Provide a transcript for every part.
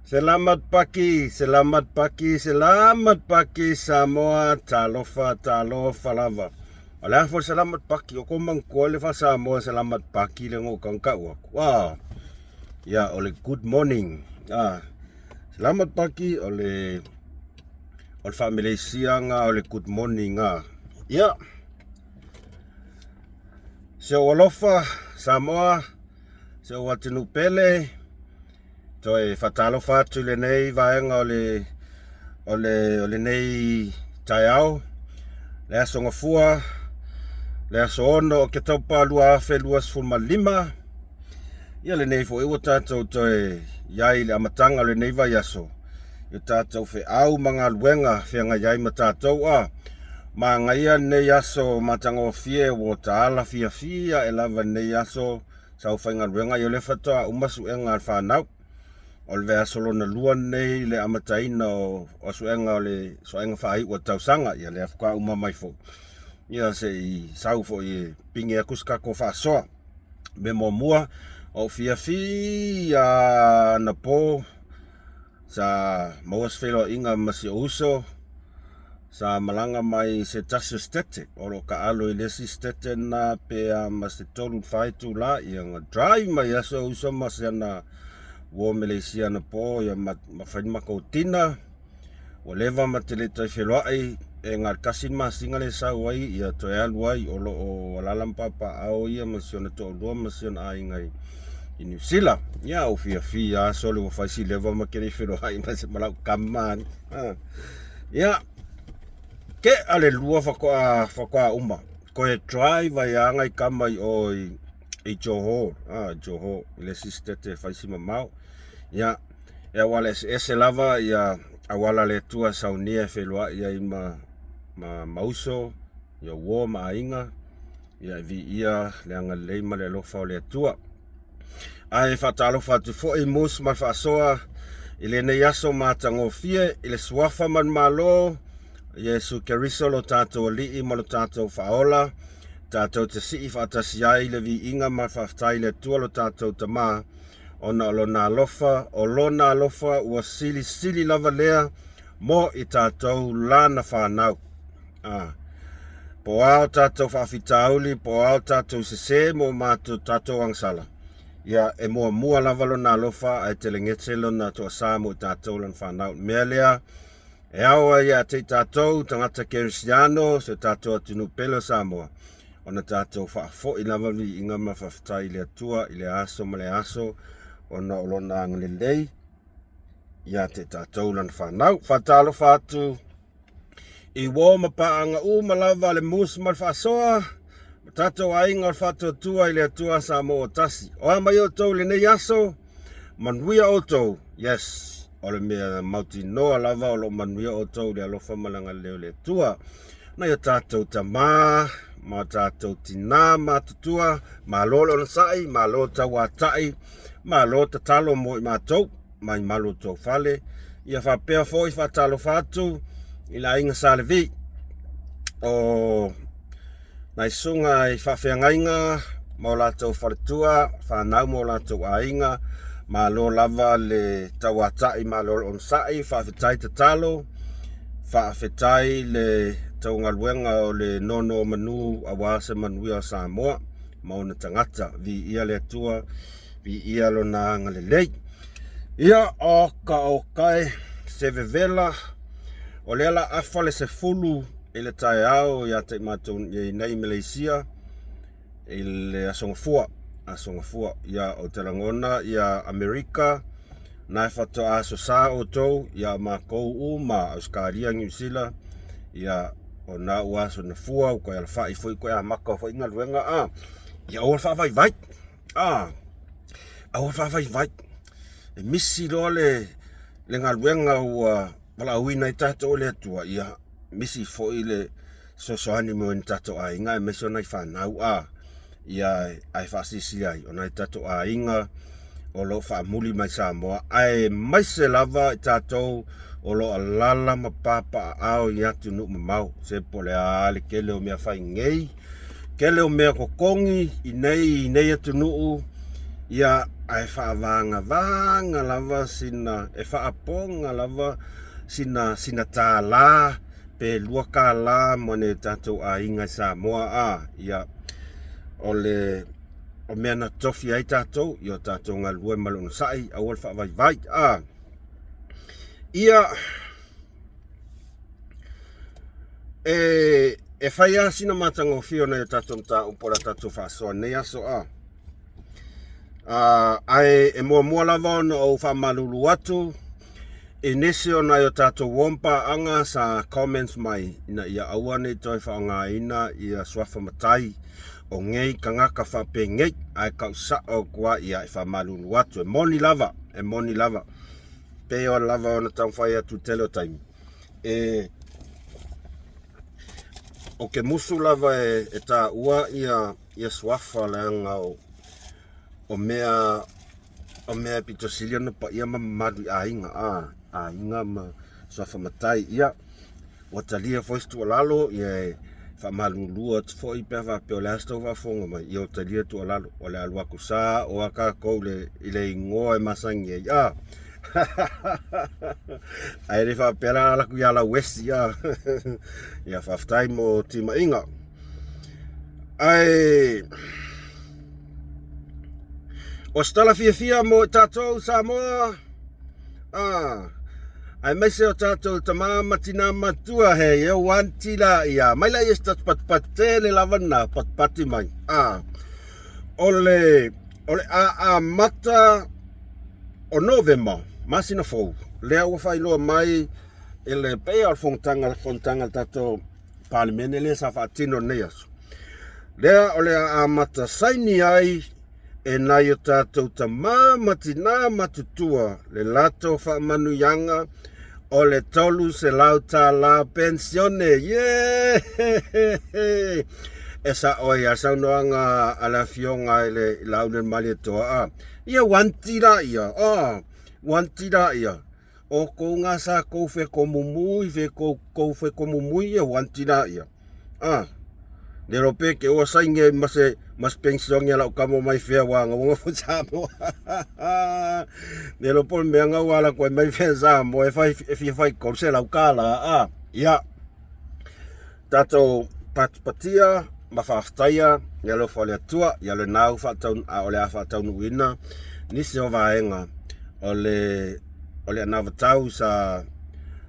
Selamat pagi, selamat pagi, selamat pagi Samoa, talofa, talofa lava. O le a foi selamat pagi, o ko mangkoa le fa Samoa selamat pagi le ngo kang kau aku. Ah. Ya, o le good morning. Ah. Selamat pagi o le o le faa-Malaysia-ga o le good morning ah. Ya. Si ou alofa Samoa, si ou atunuu pele, toe faatalofa atu i lenei vaega o le o le o lenei taeao, le aso Gafua, le aso 6 o Oketopa 2025. Ia lenei foi ua tatou toe i ai i le amataga o lenei vaiaso i o tatou feau ma galuega feagai ai ma tatou a Manaia lenei aso matagofie ua taala fiafia ae lava lenei aso sau faigaluega ia o lea faatoa uma suega a le fanau. O le vaiaso lona lua lenei le amataina o suega o le suega faaiu o le tausaga ia lea faatoa uma mai foi. Ia se i sau foi e pine atu se tatou faasoa. Mea muamua, ou fiafia anapo Sa maua se feiloaiga ma si ou uso sa malaga mai se tasi o setete o lo o taalo i le isi setete lena pe a ma se 3 i le 4 itula ia na drive mai lava si ou uso ma si ana uo Malaysia anapo ia ma fai le matou dinner. Ua leva ma te le toe feloai e na o le tasi le masina lea e sau ai ia toe alu ai o lo o alaala ma papaaao ia ma si ona toalua ma si ona aiga i Niu Sila. Ia ua fiafia lava sole ua fai si leva ma te le i feloai ma se ma lau tama. Ia tea le 2 faatoa faatoa uma toe drive ai lava nai tama i o i Johor, Johor i le isi setete e fai si mamao. Ia, e auala eseese lava ia auala a le Atua e saunia e feiloai ai ma, ma, ma uso, ia uo ma aiga, ia e viia le agalelei ma le alofa o le Atua. Ae faatalofa atu foi Mus ma le faasoa i lenei aso matagofie i le suafa ma le Malo, Iesu Keriso lo tatou Alii ma lo tatou Faaola, tatou te sii faatasi ai le viiga ma le faafetai i le Atua lo tatou Tama, ona o lona alofa, o lona alofa ua silisili lava lea mo i tatou lana fanau. A. Po o a o tatou faafitauli, po o a o tatou sesē mo matou tatou agasala, ia e muamua lava lona alofa ae telegese lona toasā mo i tatou lana fanau. O le mea lea, e ao ai ia te i tatou tagata kerisiano, si o tatou atunuu pele o Samoa, ona tatou faafoi lava le viiga ma faafetai i le Atua i le aso ma le aso ona o lona agalelei ia te tatou lana fanau. Faatalofa atu i uo ma paaga uma lava a le Mus ma le Faasoa ma tatou aiga o le Faatuatua i le Atua Samoa ua tasi. O a mai outou i lenei aso, manuia outou. Yes, o le mea mautinoa lava o lo o manuia outou i le alofa ma le agalelei o le Atua. Nai o tatou tamā ma o tatou tinā matutua, malo le onosai, malo tauatai, malo tatalo mo i matou mai malu o tou fale. Ia faapea foi faatalofa atu i le aiga Sa Levi o nai susuga i faafeagaiga ma o latou faletua, fanau ma o latou aiga, malo lava le tauatai, malo le onosai, faafetai tatalo, faafetai le tou galuega o le nonomanu aua se manuia o Samoa ma ona tagata. Viia le Atua, viia Lona agalelei. Ia, oka oka e, se vevela, o lea la afa le 10 i le taeao ia te i matou nei i Malaysia i le Aso Gafua, Aso Gafua. Ia, ou te lagona ia Amerika, na e faatoa aso sa outou, ia makou uma, Ausetalia, Niu Sila, ia, o na ua aso Gafua, ua toe alafai foi, toe amata foi galuega, a, ia aua le faavaivai, a, aua le faavaivai. E misi loa le, le galuega ua valaauina ai tatou e le Atua, ia, misi foi le fesoasoani mai o ni tatou aiga aemaise o nai fanau a ia ae faasilasila ai o nai tatou aiga o lo o faamuli mai Samoa aemaise lava i tatou o lo o alaala ma papaaao i atunuu mamao se po o le a le tele o mea fai nei. Tele o mea totogi i nei i nei atunuu, ia ae faavagavaga lava sina, e faapoga lava sina sina tālā pe $2 mo nai o tatou aiga i Samoa a. Ia, o le o mea na tofi ai tatou, ia o tatou galulue ma le onosai, aua le faavaivai a. Ia, e e fai lava sina matagofie o nai o tatou mataupu o le a tatou faasoa nei aso a. Ae e muamua lava ona ou faamalulu atu i nisi o nai o tatou uo ma paaga sa comments mai ina ia aua ne i toe faaaogaina ia suafa matai o nei tagata faapenei, ae tau sao atu lava ia e faamalulu atu, e moni lava, e moni lava. Pei o lava ona taumafai atu i le tele o taimi, e o ke musu lava e, e taua ia ia suafa leaga o o mea o mea e pito sili ona paia ma mamalu i aiga a aiga ma suafa matai. Ia ua talia foi se tuualalo, ia e faamalulu atu foi pe a faapea o le a se tou faafofoga mai, ia ua talia tuualalo, o le a alu atu sao a tatou i le igoa e masani ai a. Ae le faapea la alu atu ia Lauesi a. Ia faafetai mo timaiga. Ae o se tala fiafia mo i tatou Samoa, ah, aemaise o tatou tama ma tina matua, he e wanti la ia mai la ia se tatou patupatu tele lava na patupati mai ah, o le o le a amata o Novema masina fou lea ua faailoa mai i le paia o le fonotaga fonotaga a le tatou Palemene lea sa faatino lenei aso. Lea o le a amata saini ai e nai o tatou tamā ma tinā matutua le latou faamanuiaga o le $300 penisione. Iee! E sa'o ai lava le saunoaga a le Afioga i le Laaulialemalietoa, a ia uanti laia, a uanti laia. O kou ga sa kou fekomumui, fe kou kou fekomumui ia uanti laia. A le iloa pe te ua saini ai ma se ma se penisione a lau tama mai fea ua gauga foi Samoa. Le iloa po o le mea na ua alu atu ai mai fea Samoa e fai e fia fai $300 a. Ia tatou patipatia ma faafetaia le alofa o le Atua, ia lena ua faatau, a o le a faataunuuina nisi o vaega o le o le anavatau sa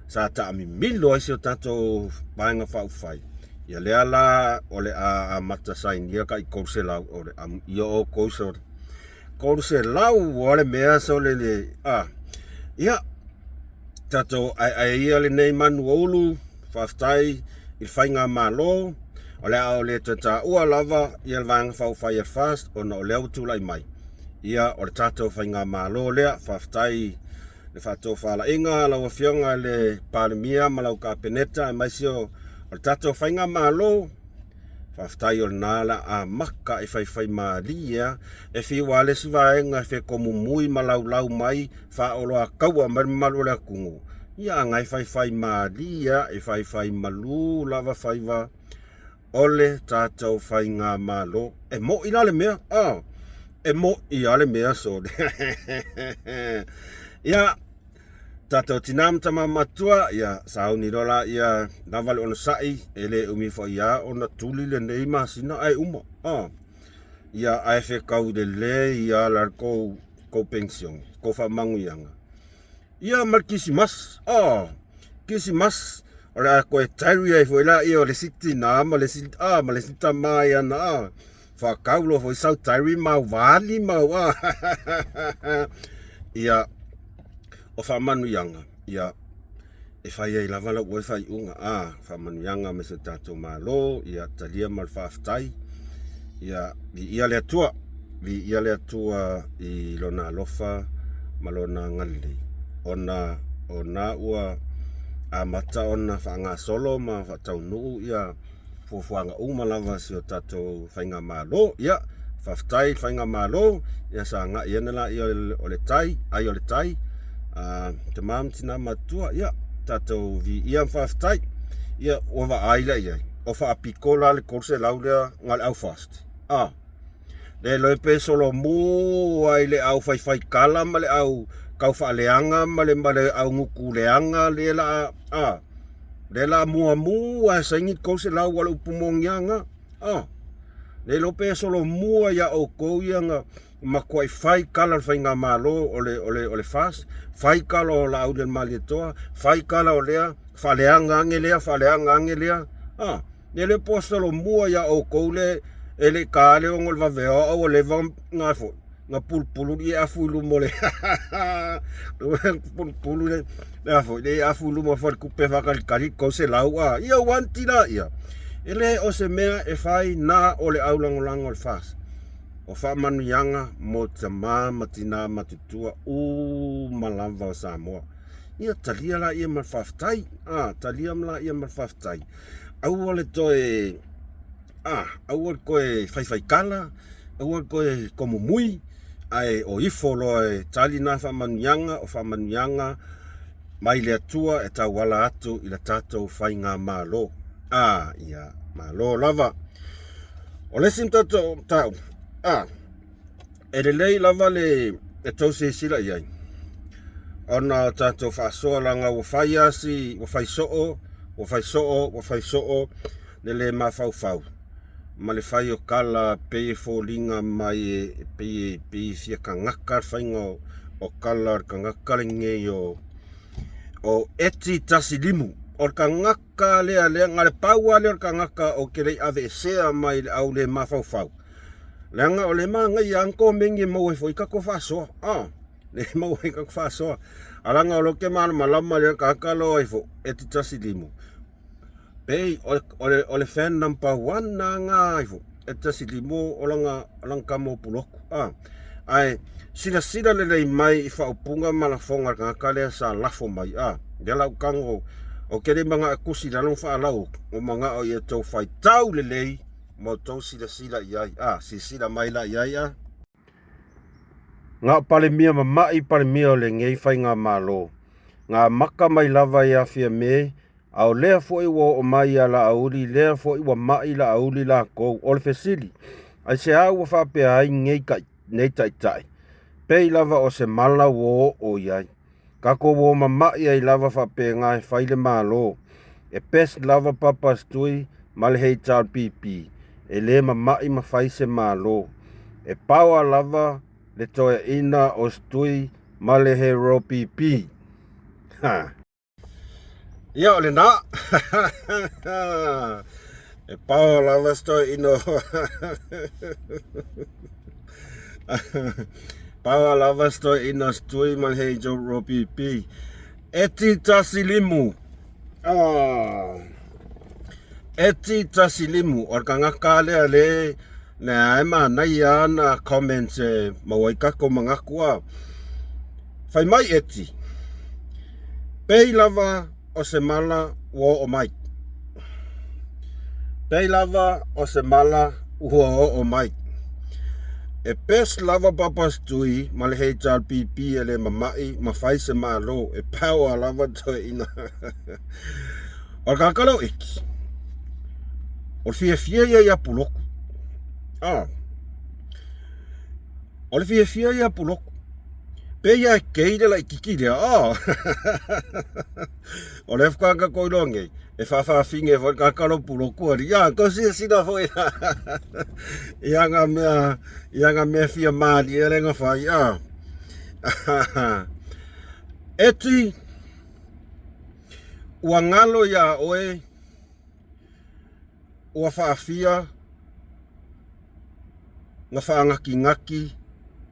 sa taamimilo ai si o tatou Vaega Faaupufai. Ia lea la o le a amata sainia tai 300 o le amuia outou sole 300 o le mea sole le a. Ia tatou aeae ia lenei manu o ulu, faafetai i le faigamalo. O le a ou le toe taua lava ia le Vaega Faaupufai a le FAST ona o lea ua tulai mai. Ia o le tatou faigamalo lea, faafetai le faatofalaiga a lau Afioga i le Palemia ma lau Kapeneta aemaise o le tatou faigamalo. Faafetai o lena la amata e faifaimalie a e fiu lava le isi vaega e fekomumui ma laulau mai faaoloataua mai le mamalu o le atunuu. Ia a na e faifaimalie a e faifaimalu lava faiva o le tatou faigamalo. E mo'i la le mea, a e mo'i lava le mea sole. Ia tatou tinā ma tamā matua, ia sauni loa la ia lava le onosai, e le umi foi lava ona tuli lenei masina ae uma. A ia ae fetau lelei lava la kou kou penisione, kou faamanuiaga. Ia ma le Kisimas, oh, Kisimas, o le a toe tari ai foi laia o le isi tinā ma le isi, ah, ma le isi tamā i ana, ah, faatau loa foi sau tari mau vali mau, ah, ia, o faamanuiaga, ia, e fai ai lava lau oe faaiuga, a, faamanuiaga ma si o tatou Malo, ia talia ma le faafetai, ia, viia le Atua, viia le Atua i Lona alofa ma Lona agalelei, ona o na ua amata ona faagasolo ma faataunuu ia fuafuaga uma lava a si o tatou faigamalo. Ia, faafetai i le faigamalo, ia sagai ane laia o le tai, ai o le tai, a tama ma tina matutua, ia, tatou viia ma faafetai. Ia, ua vaai la i ai. o faapiko la le 300 lea na le au FAST. A, le iloa pe solomu ai le au faifaikala ma le au taufaaleaga ma le ma le au gutuleaga lea la a lea la muamu ae saini 300 o le upu moni lava lena. A, le iloa pe solomua ia outou ia na matuai fai tala o le Faigamalo o le, o le, o le FAST, fai tala o Laaulialemalietoa, fai tala o lea, faaleaga ane lea, faaleaga ane lea. A, le le po solomua ia outou le e le i ta le 6 o le vaveao a ua leva na foi na pulupulu le afu i luma o le pulupulu le le foi le afu i luma o le faletupe faatalitali 300 a ia ua anti la ia e le o se mea e fai na o le aulagolago o le FAST. O faamanuiaga mo tama ma tina matutua uma lava o Samoa. Ia talia laia ma le faafetai. A, talia laia ma le faafetai. Aua le toe, a, aua le toe faifaikala, aua le toe tomumui, ae o ifo loa e tali na faamanuiaga, o faamanuiaga mai le Atua e tauala atu i le tatou faigamalo. A, ia, malo lava. O le isi mataupu, a, e lelei lava le e tou silasila i ai, ona o tatou faasoa leaga ua fai lava si, ua fai soo, ua fai soo, ua fai soo le le mafaufau ma le fai o tala pei e foliga mai e pei e pei e fia tagata le faiga o, o tala o le tagata lenei o o Eti Tasilimu. O le tagata lea lea na le pau lava lea o le tagata ou te le i aveesea mai le au le mafaufau. Leaga o le manaia lava komeni e maua ai foi tatou faasoa. A, le maua ai tatou faasoa. A leaga o lea ou te malamalama i le tagata lea o ai foi Eti Tasilimu. Pei o le, o le, o le fan number one na nga ai foi Eti Tasilimu o lana, o lana tama o Pulotu. A, ae silasila lelei mai i faaupuga ma lafoga a le tagata lea sa lafo mai. A, lea la ou tago, ou te le manao e tusi i lalo ma faalau atu, ua manao ia outou faitau lelei ma outou silasila i ai. A, silasila mai la i ai a. Na o Palemia mama'i Palemia o lenei faigamalo, na amata mai lava ia Fiame, a o lea foi ua oo mai ia Laauli, lea foi ua ma'i Laauli latou. O le fesili, aisea ua faapea ai nei, nei taitai? Pei lava o se mala ua oo i ai. Tatou o mama'i ai lava faapena e fai le Malo. E best lava Papa's Tui ma le HRPP e le mama'i ma fai se Malo. E power lava le toeaina o Stui ma le HRPP. Ha. Ia o lena. E power lava se toeaina o Power lava se toeaina o Stui ma le HRPP. Eti Tasilimu. Ah. Eti Tasilimu o le tagata lea le na e manaia ana comments e maua ai tatou manatu a. Fai mai Eti, pei lava o se mala ua oo mai. Pei lava o se mala ua oo mai. E best lava Papa's Tui ma le HRPP e le mama'i ma fai se malo e power lava toeaina. O le tagata lea o Eti, o le fiafia ia ia Pulotu. Ah. O le fiafia ia Pulotu. Pe ia e kei le laititi lea. Oh. O le faatoa tatou iloa nei, e faafaafine foi le tagata lea o Pulotu alii. Ia, tou silasila foi i ana mea, i ana mea fia malie lea na fai. Ah. Eti, ua galo iā oe, ua faafia na faanatinati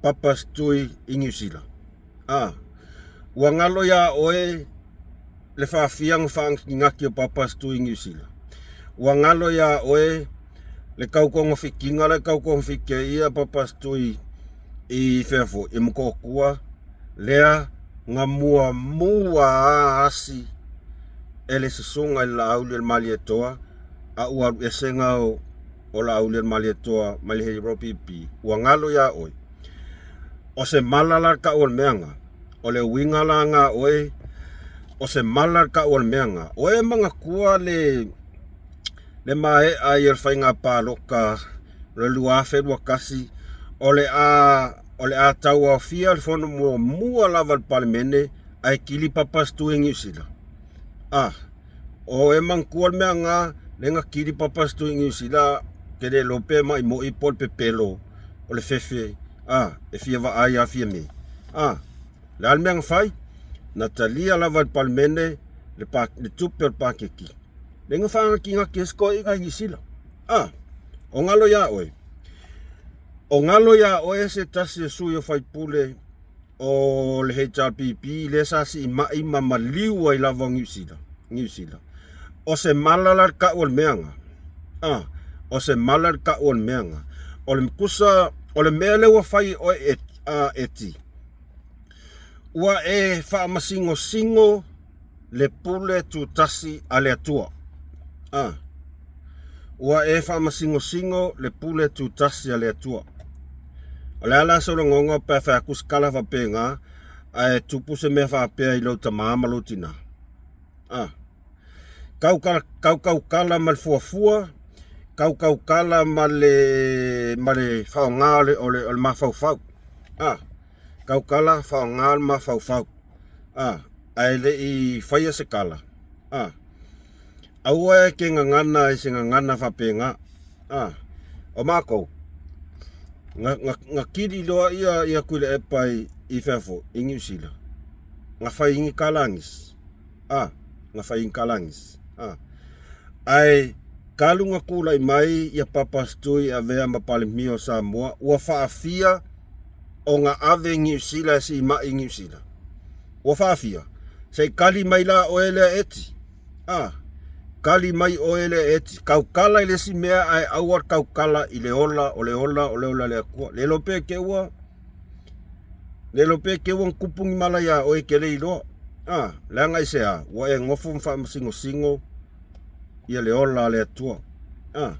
Papa's Tui i Niu Sila. A, ua galo iā oe le faafia na faanatinati o Papa's Tui i Niu Sila. Ua galo iā oe le tau togafitiga la e tau togafiti ai ia Papa's Tui i fea foi, i Motootua, lea na muamua a asi e le susuga i le Laaulialemalietoa a ua alu ese na o o Laaulialemalietoa mai le HRPP, ua galo iā oe. O se mala la le tau o le mea na, o le uiga la na oe, o se mala le tau o le mea na. Oe manatua le Le maea ai o le faiga palota o le 2021, o le a o le a tauaofia le fono muamua lava a le Palemene ae kili Papa Setui i Niu Sila. A, o e manatua le mea lena, lea na kili Papa Setui i Niu Sila, ou te le iloa pe ma'i mo'i po o le pepelo o le fefe, a, e fia vaai lava Fiame. A, le a le mea na fai? Na talia lava e le Palemene le, le tupe o le paketi. Lea na faanatinati ai si toeaina i Niu Sila. A, o galo iā oe. O galo iā oe se tasi o sui o faipule o le HRPP lea sa siimai ma maliu ai lava o Niu Sila. Niu Sila. O se mala la le tau o le mea na. A, o se mala le tau o le mea na. O le kusa, o le mea lea ua fai e oe e, a, Eti. Ua e faamasinosino le pule tutasi a le Atua. A. Ua e faamasinosino le pule tutasi a le Atua. O le a la sou lagona pe a fai atu se tala faapena ae tupu se mea faapea i lou tamā ma lou tinā? A. Kaukaukala ma le fuafua, kaukaukala ma le ma le faaaoga o le, o le, o le mafaufau. A. Tautala faaaoga le mafaufau a ae le i faia se tala a aua e te gagana i se gagana faapena a o matou na, na, na kili loa ia ia Tuilaepa i, i fea foi i Niu Sila na fai ni tala a nisi a na fai ni tala a nisi a ae talu na tulai mai ia Papa Stui e avea ma Palemia o Samoa ua faafia ona ave i Niu Sila e siimai i Niu Sila. Ua faafia? Se i kali mai la oe lea Eti. A, kali mai oe lea Eti. Tautala i le isi mea ae aua le tautala i le ola o le ola o le ola a le Atua. Le iloa pe te ua le iloa pe te ua na tupu ni mala iā oe e te le iloa. A, leaga i se a? Ua e nofo ma faamasinosino ia le ola a le Atua. A,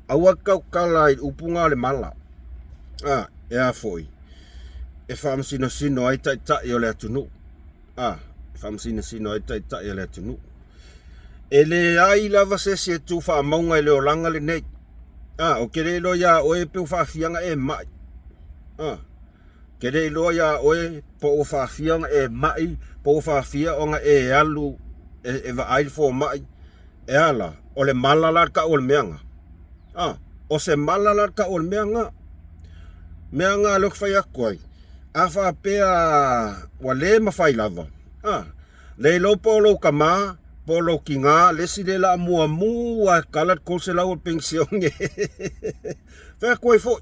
aua le tautala i le upu na o le mala. A, e a foi? E faamasinosino ai taitai o le atunuu. A, e faamasinosino ai taitai o le atunuu. E leai lava se isi e tu faamauga i le olaga lenei. A, ou te le iloa iā oe pe ua faafia ona e mai. A, te le iloa iā oe po ua faafia ona e mai, po ua faafia ona e alu e, e vaai le fomai. E a la? O le mala la le tau o le mea na. A, o se mala la le tau o le mea na. Mea na lea ou te fai atu ai, a faapea ua le mafai lava, a, le iloa po o lou tama, po o lou tiga, le isi lea la a muamua e kala le 300 o le penisione. Fai atu ai foi.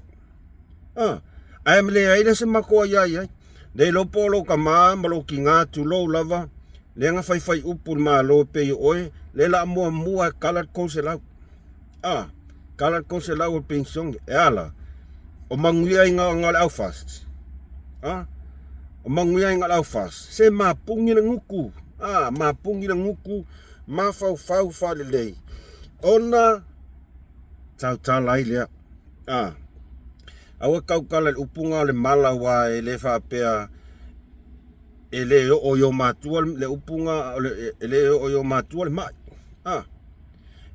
A, ae leai la se matou aiai ai. Le iloa po o lou tama ma lou tiga, tulou lava, lea na faifai upu i le Malo e pei o oe, lea la a muamua e kala le 300. A, kala le 300 o le penisione. E a la? O manuia ai na o le aufast. A, o manuia ai na o le aufast. Se mapuni le gutu. A, mapuni le gutu, mafaufau faalelei. Ona tautala ai lea. A, aua tautala i le upu na o le mala aua e le faapea e le oo i o matua le upu na e le oo i o matua le mai. A,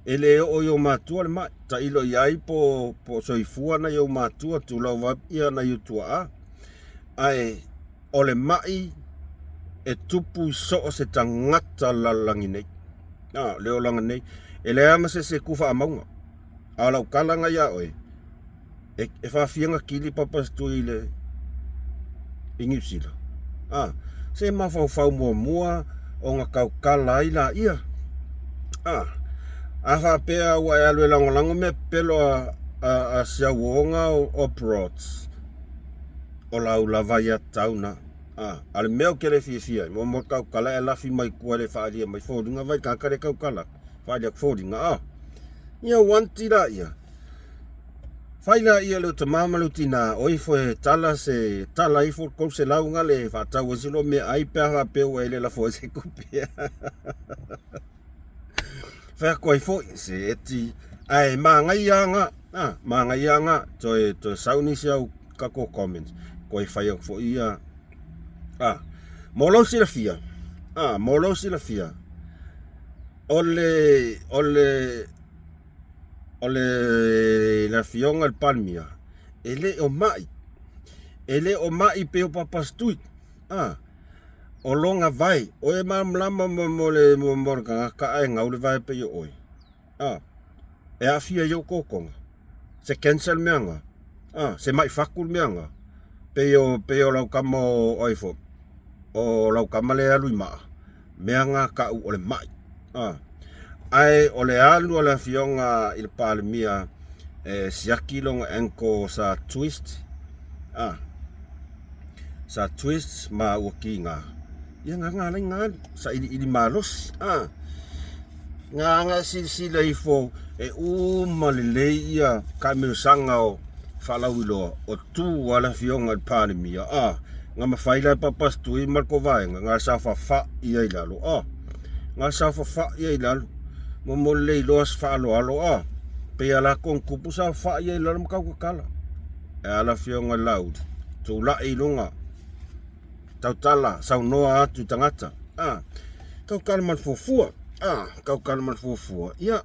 e le oo i o matua le mai. Tailo i ai po po soifua nai ou matua tulou vaeatu nai ou tuaa. Ae o le mai e tupu i so o se tagata o le lalolagi nei. A, le olaga nei. E leai lava ma se isi e tu faamauga. A o lau tala na iā oe, e, e faafia na kili Papa Setui i le i Niu Sila. A, se mafaufau muamua ona tautala ai laia. A, a faapea ua e alu e lagolago mea pepelo a, a, a si auoga o, o Broads, o lau lava ia tatau na. A, a le mea ou te le fiafia ai, muamua tautala e lafi mai tua e le faaalia mai foliga vai tagata le tautala. Faaalia atu foliga, a. Ia wanti laia. Fai laia lou tama ma lou tina, o ifo e tala se tala ifo le 300 nga le faatau ai se lua meaai pe a faapea ua e le lafo ai se tupe. Fai atu ai foi se eti ae manaia nga, a manaia nga toe toe sau nisi au tatou comments toe fai atu foi ia a mo lou silafia a mo lou silafia o le o le. O le le afioga i le Palemia, e le o mai. E le o mai pei o Papastui. Ah, o lona vae, o e malamalama mo, mo le, mo, mo le tagata ae gau le vae pei o oe. Ah, e aafia i ou totoga. Se cancer le mea na. Ah, se mai fatu le mea na. Pei o, pei o lau tama o, ai fo, o lau tama le alu i maa. Mea na tau o le mai. Ah. Ae o le alu a le afioga i le Palemia e siaki lona ankle sa twist, ah, sa twist ma ua kiga. Ia na na alai na alu, sailiili malosi, ah. Na na e silasila ifo e uma lelei ia taamilosaga o faalauiloa o tu a le afioga i le Palemia, ah, na mafai la e Papastui ma le Kovaega na saofafai ai i lalo, ah. Na saofafai ai i lalo, momoli le iloa se faaaloalo, ah, pei a latou na tupu saofafai ai i lalo ma tautatala. E a le afioga i le Laauli, tulai i luga, tautala, saunoa atu i tagata, ah, tautala ma le fuafua, ah, tautala ma le fuafua, ia,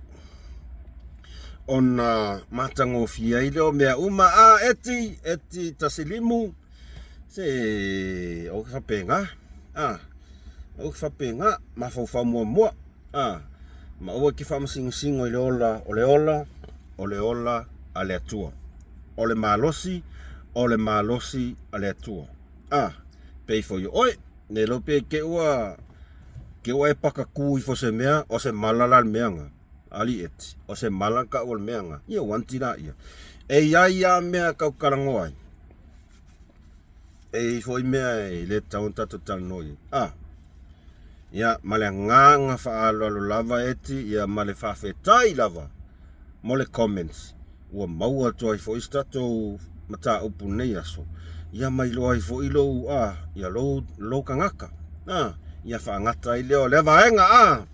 ona matagofie ai lea o mea uma, ah, eti, eti tasilimu, se, o faapena, ah, o faapena, mafaufau muamua, ah, ma aua e te faamasinosigo i le ola, o le ola, o le ola a le Atua. O le malosi, o le malosi a le Atua. Ah, pei foi o oe, ne iloa pe te ua, te ua e pakakū ifo se mea, o se mala la le mea na. Alii eti, o se mala na taua o le mea na. Ia ua anti laia. E iai lava mea e tau talanoa ai. E iai foi mea e le tatau ona tatou talanoa i ai. Ah, ia, ma le agaga faaaloalo lava eti, ia ma le faafetai lava mo le comments ua maua atu ai foi se tatou mataupu i lenei aso, ia ma iloa ai foi lou, a, ia lou, lou tagata, a, ia faagata ai lea o lea vaega, a.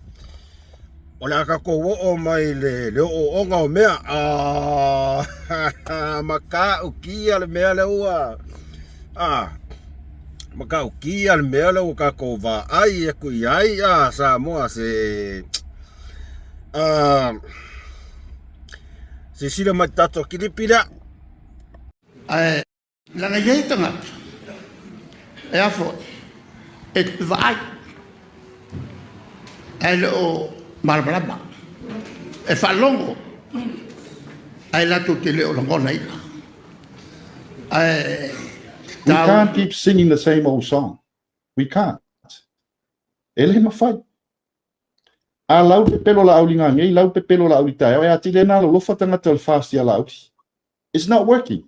O le a tatou oo mai le, le ooooga o mea, a, matautia le mea lea ua, a, matautia le mea lea ua tatou vaai atu i ai, a, Samoa se, a, Silasila mai tatou kilipi lea. Ae leaga e i ai tagata e a foi, e vaai ae le o malamalama, e faalogo ae latou te le o lagonaina. Ae We can't keep singing the same old song. We can't. E le mafai. A lau pepelo Laauli nanei, lau pepelo Laauli taeao, e atili ai na alolofa tagata o le FAST ia Laauli. It's not working.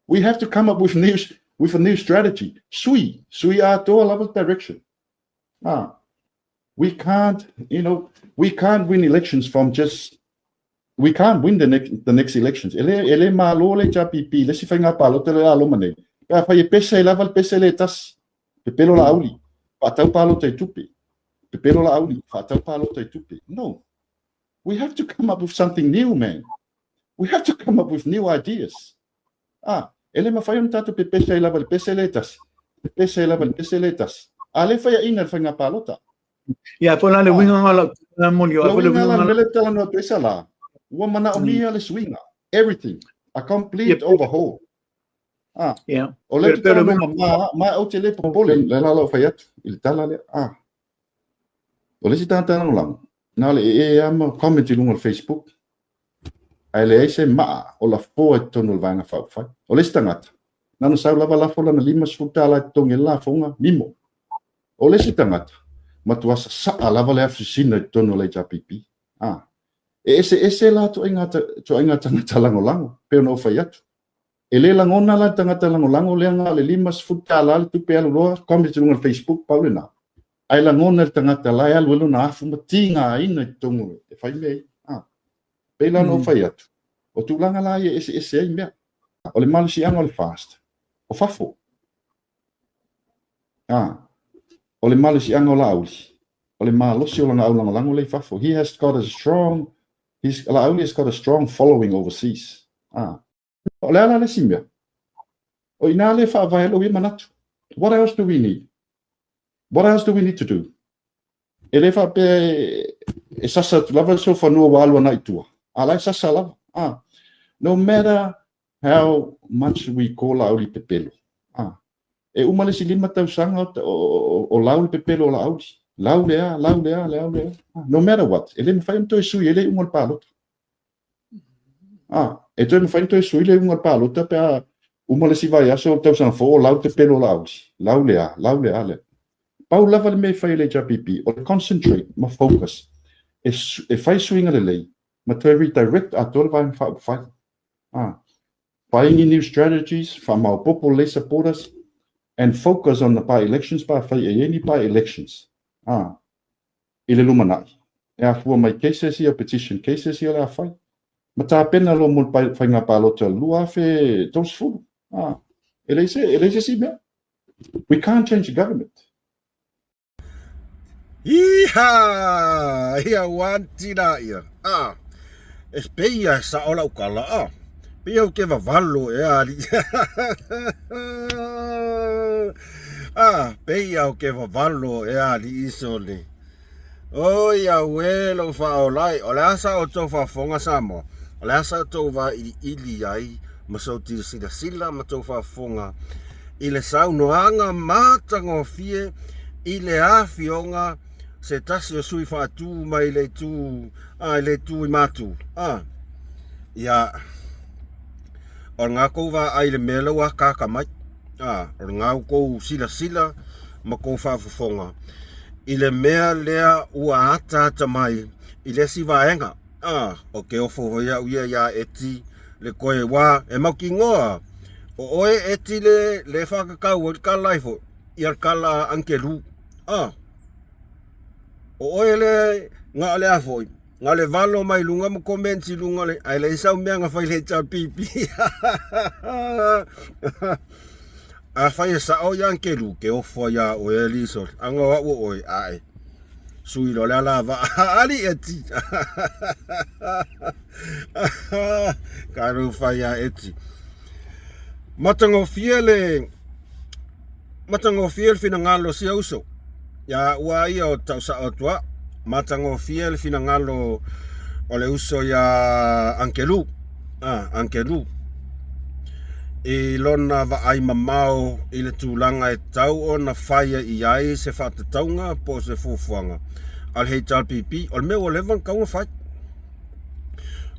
We have to come up with new, with a new strategy. Sui, sui atoa lava le direction. Ah, we can't, you know, we can't win elections from just we can't win the next, the next elections. E le, e le malo le HRPP, le isi faiga palota le a loma nei. Pe afai e pese ai lava le pese lea e tasi. Pepelo Laauli, faatau palota i tupe. Pepelo Laauli, faatau palota i tupe. No. We have to come up with something new, man. We have to come up with new ideas. Ah, e le mafai ona tatou pepese ai lava i le pese lea e tasi. Pepese ai lava i le pese lea e tasi. A le faiaina i le faiga palota. Ia, po o le a le uiga lena o lau tala moni, o a foi le uiga lena. Le talanoa atu ai Sala, ua manaomia le suiga, everything, a complete overhaul. Ah, yeah. O le talanoa mama, ma ou te le popole, le la lau fai atu i le tala lea. Ah. O le isi tagata lagolago, na o le ee lava ma comment i luga o le Facebook, ae leai se maa o lafoa i totonu o le Vaega Faaupufai. O le isi tagata, na ona sau lava lafo lana $50 e totogi ai le lafoga, mimo. O le isi tagata, matua sasaa lava le afu sisina i totonu o le HRPP. Ah. E eseese la ituaiga tagata lagolago, pei ona ou fai atu. E le lagona la le tagata lagolago lea na o le $50 le tupe alu loa comment i luga o le Facebook pau lena. Ae lagona e le tagata la e alu ai lona afu ma tigaina i totonu e fai mea ia. A. Pei la ona ou fai atu, o tulaga la ia e eseese ai mea. O le malosiaga o le FAST, o fafo. A. O le malosiaga o Laauli, o le malosi o lana aulagolago lea i fafo. He has got a strong, he's, Laauli has got a strong following overseas. A. O le a la le isi mea? O i ina lea e faavae ai lou ia manatu. What else do we need? What else do we need to do? E le faapea e sasa atu lava si ou fanua ua alu agai i tua. A la e sasa lava. Ah. No matter how much we call Laauli pepelo. Ah. E uma le isi 5 tausaga o lau le pepelo o Laauli. Lau le a, lau le a, lau le a. Ah. No matter what, e le mafai ona toe sui ai le iuga o le palota. Ah, e toe mafai ona toe sui le iuga o le palota pe a uma le isi vaiaso o le tausaga fou o lau le pepelo o Laauli. Lau le a, lau le a, le. Pau lava le mea e fai e le HRPP, o le concentrate ma focus e, e fai suiga lelei ma toe redirect atoa le Vaega Faaupufai. Ah, fai ni new strategies, faamaopoopo lelei supporters and focus on the by-elections pe afai e i ai ni by-elections. Ah, i le lumanai. E afua mai cases ia, petition cases ia o le a fai. Ma tapena loa mo le faiga palota 2030. Ah, e leai se, e leai se isi mea. We can't change the government. Iha! Ia wanti la ia. Ah. E pei e sa ola ukala ah. Pei au ke vavalo e ali. Ah, pei au ke vavalo e ali isole. Oi auē lou faaola ai, o le a sa outou faafofoga Samoa? O le a sa outou vailiili ai ma sou silasila ma tou faafofoga i le saunoaga matagofie i le afioga se tasi o sui faatu mai le itu a i le itu i Matu a ia o lena kou vaai i le mea lea ua akaka mai a o lena kou silasila ma kou faafofoga i le mea lea ua ataata mai i le isi vaega. A, o ke ofo foi au ia iā Eti le koe wā e mautinoa o oe Eti le le whakakau ai le kala ifo ia le kala a Uncle Lu. A, o oe le nga le a foi nga le valo mai lunga ma comments i lunga le ai le sau mea nga fai le HRPP. Afai e sa'o ia Nkelu, ke ofo iā oe e Lisol, anga o a'u o oe, a'e. Sui loa le ala va'a ali eti. Ka rau fai iā eti. Matagofie le matagofie le finagalo o sia uso. Ia ua ia o tau sa'o atu a'u. Matagofie le finagalo o le uso iā Ankelu. Ah, Ankelu. I lona vaai mamao i le tulaga e tau ona faia i ai se faatatauga po o se fuafuaga a le HRPP, o le mea ua leva ona tatau ona fai.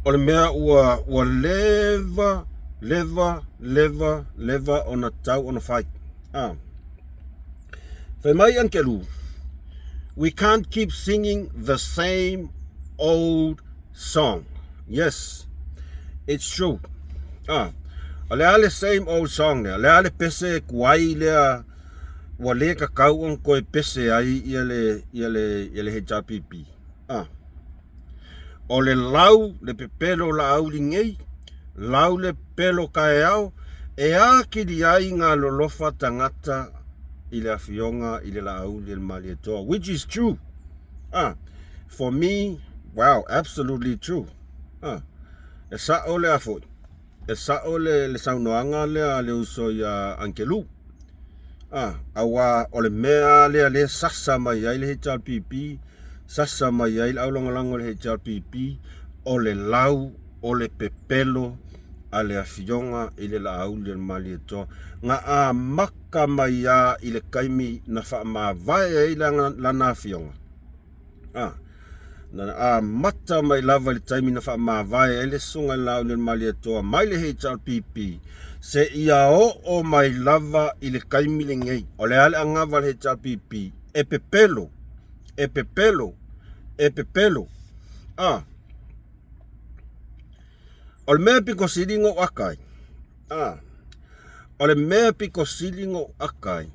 O le mea ua, ua leva, leva, leva, leva ona tatau ona fai. Ah. Fai mai Ankelu, we can't keep singing the same old song. Yes, it's true. Ah, o le a le same old song lea, le a le pese kuai lea ua le kakau ona toe pese ai ia le, ia le, ia le HRPP. Ah. O le lau, le pepelo laauli nei, lau le pepelo kaeao, e akili ai ngā lolofa tangata i le afioga i le Laauli e le Malietoa, which is true. Ah, for me, wow, absolutely true. Ah, e sa'o lea foi, e sa'o le, le saunoaga lea a le uso iā Ankelu. Ah, auā o le mea lea lea sasa mai ai le HRPP, sasa mai ai le aulagolago i le HRPP, o le lau, o le pepelo a le Afioga i le Laauli o le Malietoa, na amata mai lava i le taimi na faamavae ai lana afioga. Ah, na amata mai lava i le taimi na faamavae ai le Susuga i le Laauli o le Malietoa mai le HRPP seia oo mai lava i le taimi lenei. O le a le anava a le HRPP? E pepelo, e pepelo, e pepelo. Ah, o le mea pito sili ona ou aka ai, ah, o le mea pito sili ona ou aka ai,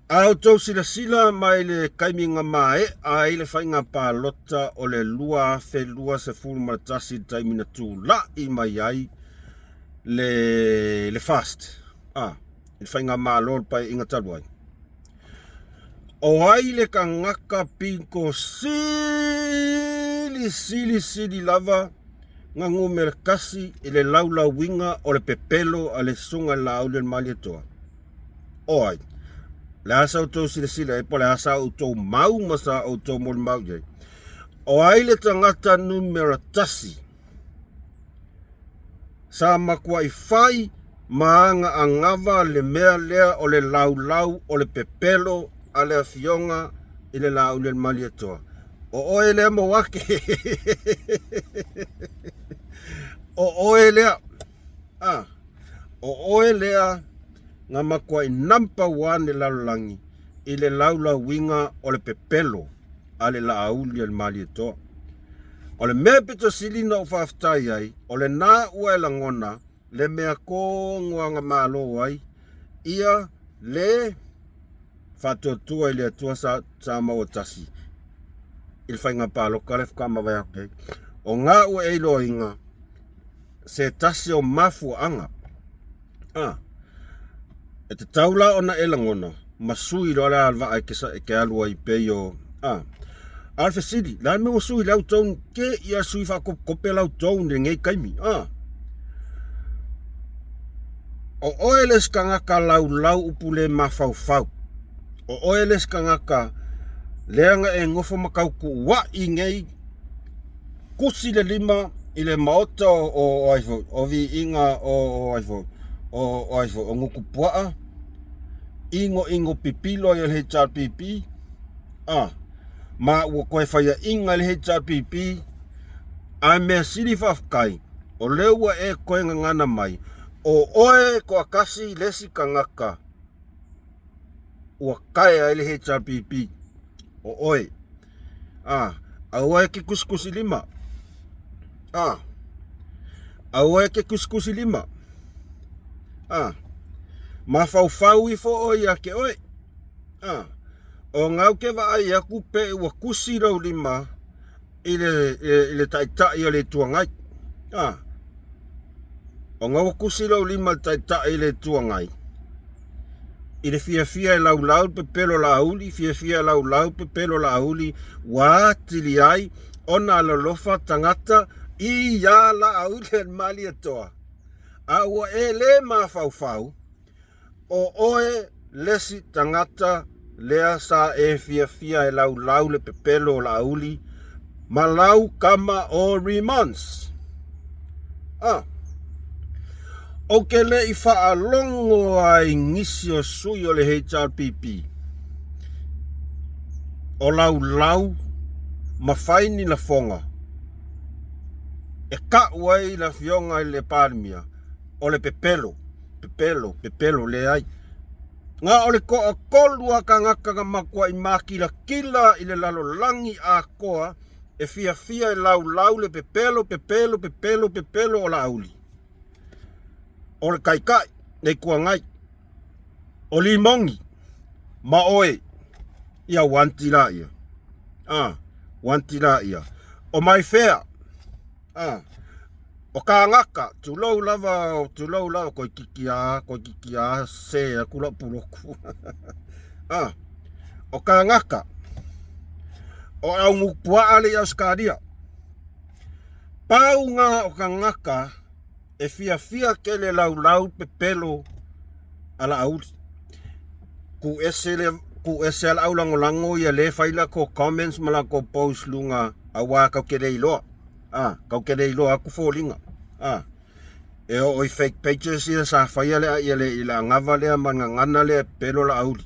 A outou silasila mai le taimi na mae'a ai le faiga palota o le 2021 i le taimi na tula'i mai ai le, le FAST, a, le faigamalo o le Paeaiga talu ai. O ai le tagata pito sili, sili, sili lava na numera tasi i le laulauina o le pepelo a le Susuga i le Laauli o le Malietoa? O ai? Le a sa outou silasila ai, po o le a sa outou mau ma sa outou molimau i ai? O ai le tagata numera 1 sa matuai fai ma aga agava le mea lea o le laulau o le pepelo a le Afioga i le Laaulialemalietoa? O oe lea Mauake. O oe lea. Ah, o oe lea na matuai number one i le lalolagi i le laulauina o le pepelo a le Laauli a le Malietoa. O le mea pito sili na ou faafetai ai, o lena ua e lagona le mea tonu a na malo ai ia le faatuatua i le Atua sa, sa maua tasi i le faiga palota lea faatoa mavae atu nei. O na ua e iloaina se tasi o mafuaaga A, e tatau la ona e lagona ma sui loa le alavaa e ke, e ke alu ai pei o a. A o le fesili, le a le mea ua sui lau tone ke ia sui faakopekope lau tone i lenei taimi? A. O oe le isi tagata laulau upu le mafaufau. O oe le isi tagata lea na e nofo ma tautuua'i nei Kusi le lima i le maota o ai foi, o viiga o ai foi, o ai foi, o Nukupuaa, inoino pipilo ai e le HRPP, a, ma ua toe faiaina e le HRPP, ae mea sili faafetai, o lea ua e toe gagana mai, o oe toatasi le isi tagata ua taea ai le HRPP, o oe. A, aua e ke kusikusi lima. A, aua e ke kusikusi lima. A, mafaufau ifo oe ia ke oe. A, o gau ke vaai aku pe ua kusi lou lima i le, i le taitai o le Itu Agai. A, ona ua kusi lou lima i le taitai i le Itu Agai, i le fiafia e laulau le pepelo laauli, fiafia e laulau le pepelo laauli, ua atili ai ona alolofa tagata i iā Laauli a le Malietoa. A ua e lē mafaufau, O oe lesi tagata lea sa e fiafia e laulau le pepelo o Laauli ma lau kama o Remons. A. Ou te le i faalogo ai nisi o sui o le HRPP o laulau ma fai ni lafoga e ka'u ai le afioga i le Palemia o le pepelo Pepelo, pepelo, leai. Na o le toatolu a tagata na matuai makilatila i le lalolagi atoa e fiafia e laulau le pepelo, pepelo, pepelo, pepelo o Laauli. O le Taitai, le Itu Agai, o Limoni, ma oe. Ia uanti laia. A, uanti laia. O Maifea. A, o kānaka, tulou lava, tulou lava, koikiki a, koikiki a, se aku lau puloku. A, o kānaka, o Aungupua'a le i Ausekalia. Pau ngā o kānaka e fiafia tele laulau pepelo a Laauli. Ku ese le ku ese a lau lagolago ia le fai lakou comments ma lakou post luga aua kau ke le iloa. A, kau ke le iloa aku foliga. A, e oo i fake pages ia sa faia le ia le i le agava lea ma le gagana lea e pepelo Laauli.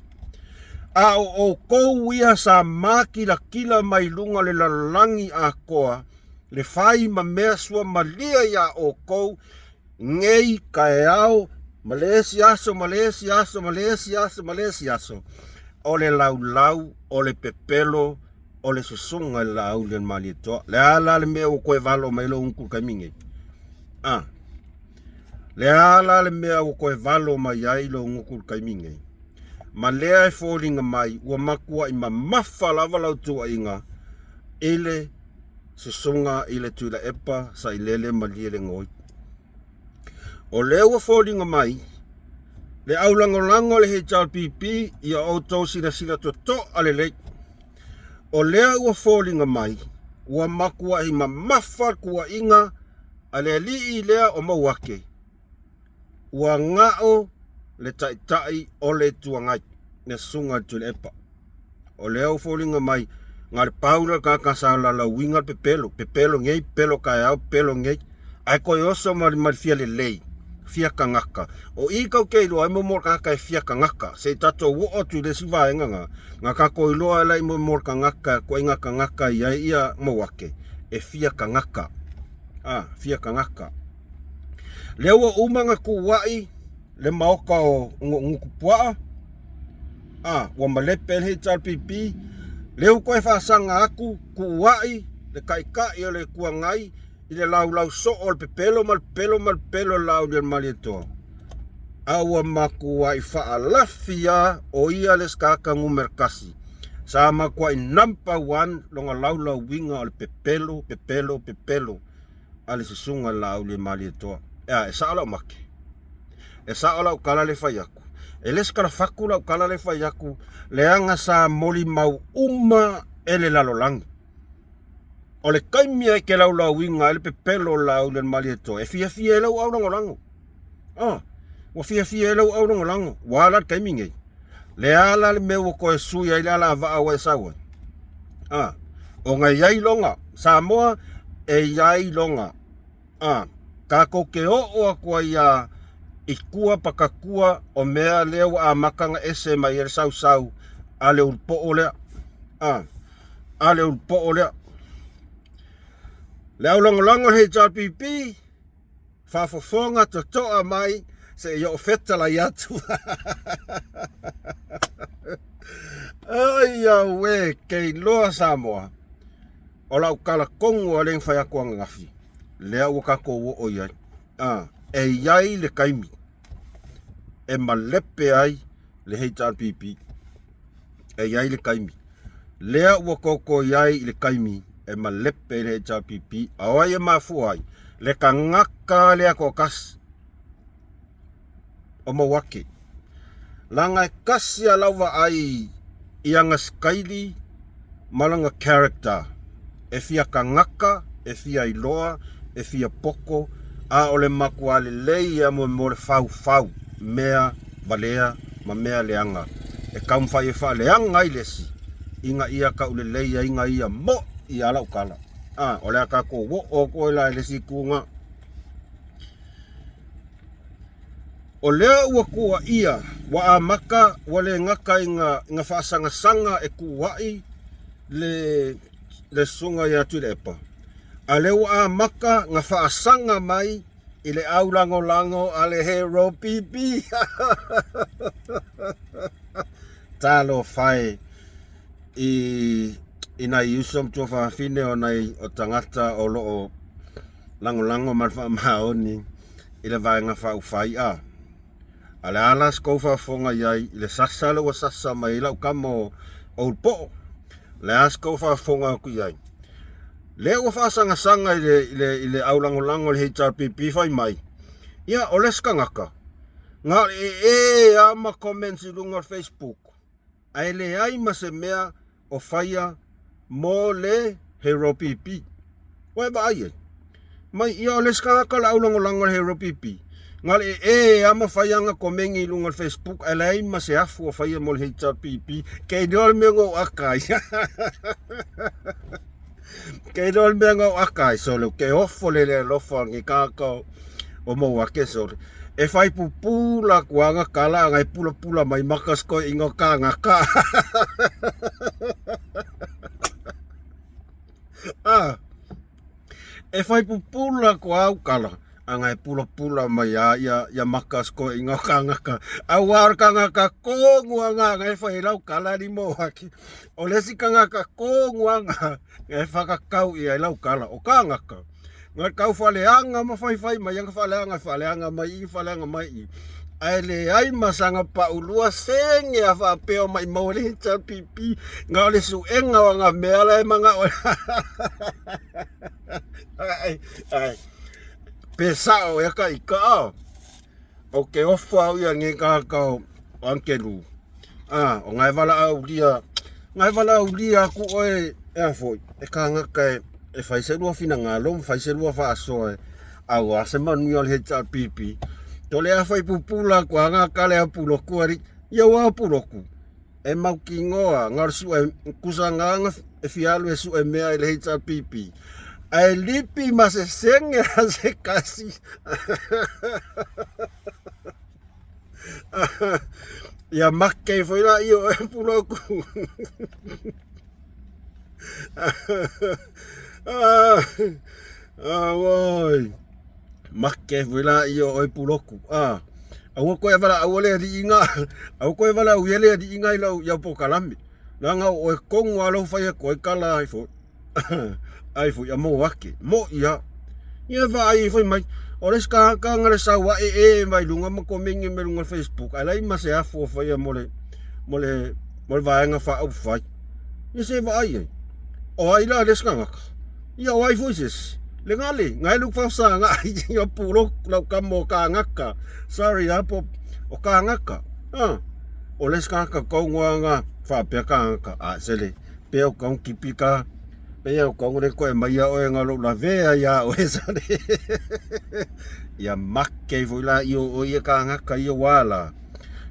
A o outou ia sa makilatila mai luga o le lalolagi atoa le fai ma mea suamalie iā outou nei taeao ma le isi aso ma le isi aso ma le isi aso ma le isi aso, o le laulau o le pepelo o le susuga i le Laauli a le Malietoa. Le a la le mea ua toe valo mai lou gutu i le taimi nei? A. Le a la le mea ua toe valo mai ai lou gutu i le taimi nei? Ma lea e foliga mai ua matuai mamafa lava lau tuuaiga i le susuga i le Tuilaepa Sailele Malielegaoi. O lea ua foliga mai le aulagolago a le HRPP ia outou silasila totoa lelei. O lea ua foliga mai ua matuai mamafa le tuuaiga a le alii lea o Mauake ua ga'o le Taitai o le Itu Agai, le Susuga i le Tuilaepa. O lea ua foliga mai Na le pau lea o le tagata sa lalauina le pepelo, pepelo nei, pepelo taeao, pepelo nei, ae toe oso ma le fia lelei, fia tagata. O i tatou te iloa ai mo le tagata e fia tagata. Se i tatou oo atu i le isi vaega na, na tatou iloa ai la mo le tagata, ituaiga tagata e i ai ia Mauake, e fia tagata. A, fia tagata. Lea ua uma ona tuuai le maota o Nutupuaa, a, ua malepe le HRPP, lea ua toe faasaga atu, tuuai le Taitai o le Itu Agai i le laulau soo o le pepelo ma le pepelo ma le pepelo o le Laaulialemalietoa. A ua matuai faalafi lava o ia le isi tagata numera tasi. Sa matuai number one lona laulauina o le pepelo, pepelo, pepelo a le susuga i le Laaulialemalietoa. E a, e sao lau make? E sao lau tala le fai atu? E le se tala fatu lau tala le fai atu, leaga sa molimau uma e le lalolagi. O le taimi e te laulauina ai le pepelo o le Laaulialemalietoa, e fiafia ai lau aulagolago. Ah, ua fiafia ai lau aulagolago. Ua ala le taimi nei. Le ala le mea ua toe sui ai le alavaa ua e sau ai. Ah, ona e i ai loga. Samoa, e i ai loga. A, tatou te oo atu ai a i tua pakatua o mea lea ua amata ona ese mai ai le sausau a le ulupoo lea. A, a le ulupoo lea. Le aulagolago le HRPP, faafofoga totoa mai se i oo fetalai atu. Ai auē, ke iloa Samoa. O lau tala tonu a lea na fai atu ananafi, lea ua tatou oo i ai. A, e i ai le taimi e malepe ai le HRPP. E i ai le taimi. Lea ua toto i ai i le taimi e malepe ai le HRPP. A o ai e mafua ai? Le tagata lea toatasi. o Mauake. Leaga e tasi a lau vaai i ana sikaili ma lana character. E fia tagata, e fia iloa, e fia poto, a o le matua lelei ia mo le faufau mea valea ma mea leaga e taumafai e faaleaga ai le isi ina ia taulelei ai na ia moʻi a lau tala. A, o le a tatou oo atu ai la i le isi itu na. O lea ua tuuaia, ua amata, ua le gata i ga faasagasaga e tuuai le le susuga ia Tuilaepa, a lea ua amata ga faasaga mai i le au lagolago a le Hero PP. Talofa e i i nai uso ma tuafafine o nai o tagata o lo o lagolago ma le faamaoni i le Vaega Faaupufai a. A le a la se tou faafofoga i ai i le sasa lea ua sasa mai ai lau tama o Ulupoo? Le a se tou faafofoga atu i ai? Lea ua faasagasaga i le, i le, i le aulagolago i le HRPP fai mai, ia, o le isi tagata, na o le ee lava ma comments i luga o le Facebook, ae leai ma se mea o faia mo le Hero PP. Ua e vaai ai? Mai ia o le isi tagata o le aulagolago i le Hero PP. Na o le ee lava ma fai ana komeni i luga o le Facebook ae leai ma se afu o faia mo le HRPP. Ke iloa le mea na ou aka ai. Ke iloa le mea na ou aka ai sole. Ke ofo le le alofa o lenei tagata o Mauake sole. E fai pupū la kuaga kala anga e pulapula mai maka se toeaiina o kānaka. Ah, e fai pupū la kuau kala anga e pulapula mai a ia, ia maka se toeaiina o kānaka. Auā o le kangaka kogu anga anga e fai lau kala ni Mauake. O le isi kangaka kogu anga e whakakau ia i lau kala o kānaka. Nga kau whaleanga ma whaiwhai mai anga whaleanga whaleanga mai i whaleanga mai i. Ae leai ma sanga paulua senge a whaapea mai mau le HRPP nga o le suenga o nga mea la e manga o ai ai pe sao e ka i ka O ke ofo au ia nge ka o Angelu. A, o ngai wala au lia, ngai wala au lia aku oe e a foi, e kāngaka e, e whai se lua whinangalo, whai se lua whaasoa e, au a se manuia o le HRPP. Tole a whai pupula ko anga kale a puloku ari, ia ua puloku. E mautinoa na o le suʻe kusa gagana e fia alu e suʻe mea i le HRPP ae lipi ma se sene a se kasi. Ia make foi la io e puloku. Ah, oi. Make foi la io oi puloku. Ah. Aua koe valaau le aliiga, aua koe valaau ia le aliiga i lau iau pokalame. Leaga o oe kogu a lou fai atu ai kala ai foi. Ai foi a mo ake. Mo ia. Ia vaai foi mai. O le isi tagata na le sau ae e mai luga ma komeni mai luga o le Facebook. Ae leai ma se afu o faia mo le mo le mo le vaega faaupufai. Ia se vaai ai. O ai la le isi tagata? Ia o ai foi se isi? Le gale, ngai lu faosaga ai ia pulo lau kama o kānaka. Sorry a po o kānaka. Ah, o le isi tagata kou ngoa faapea kānaka. Ah, sele, pe o kau kipi ka pe o kau le koe mai ia oe nga lou lavea ia oe sale. Ia make foi la i o o ia kānaka ia wala.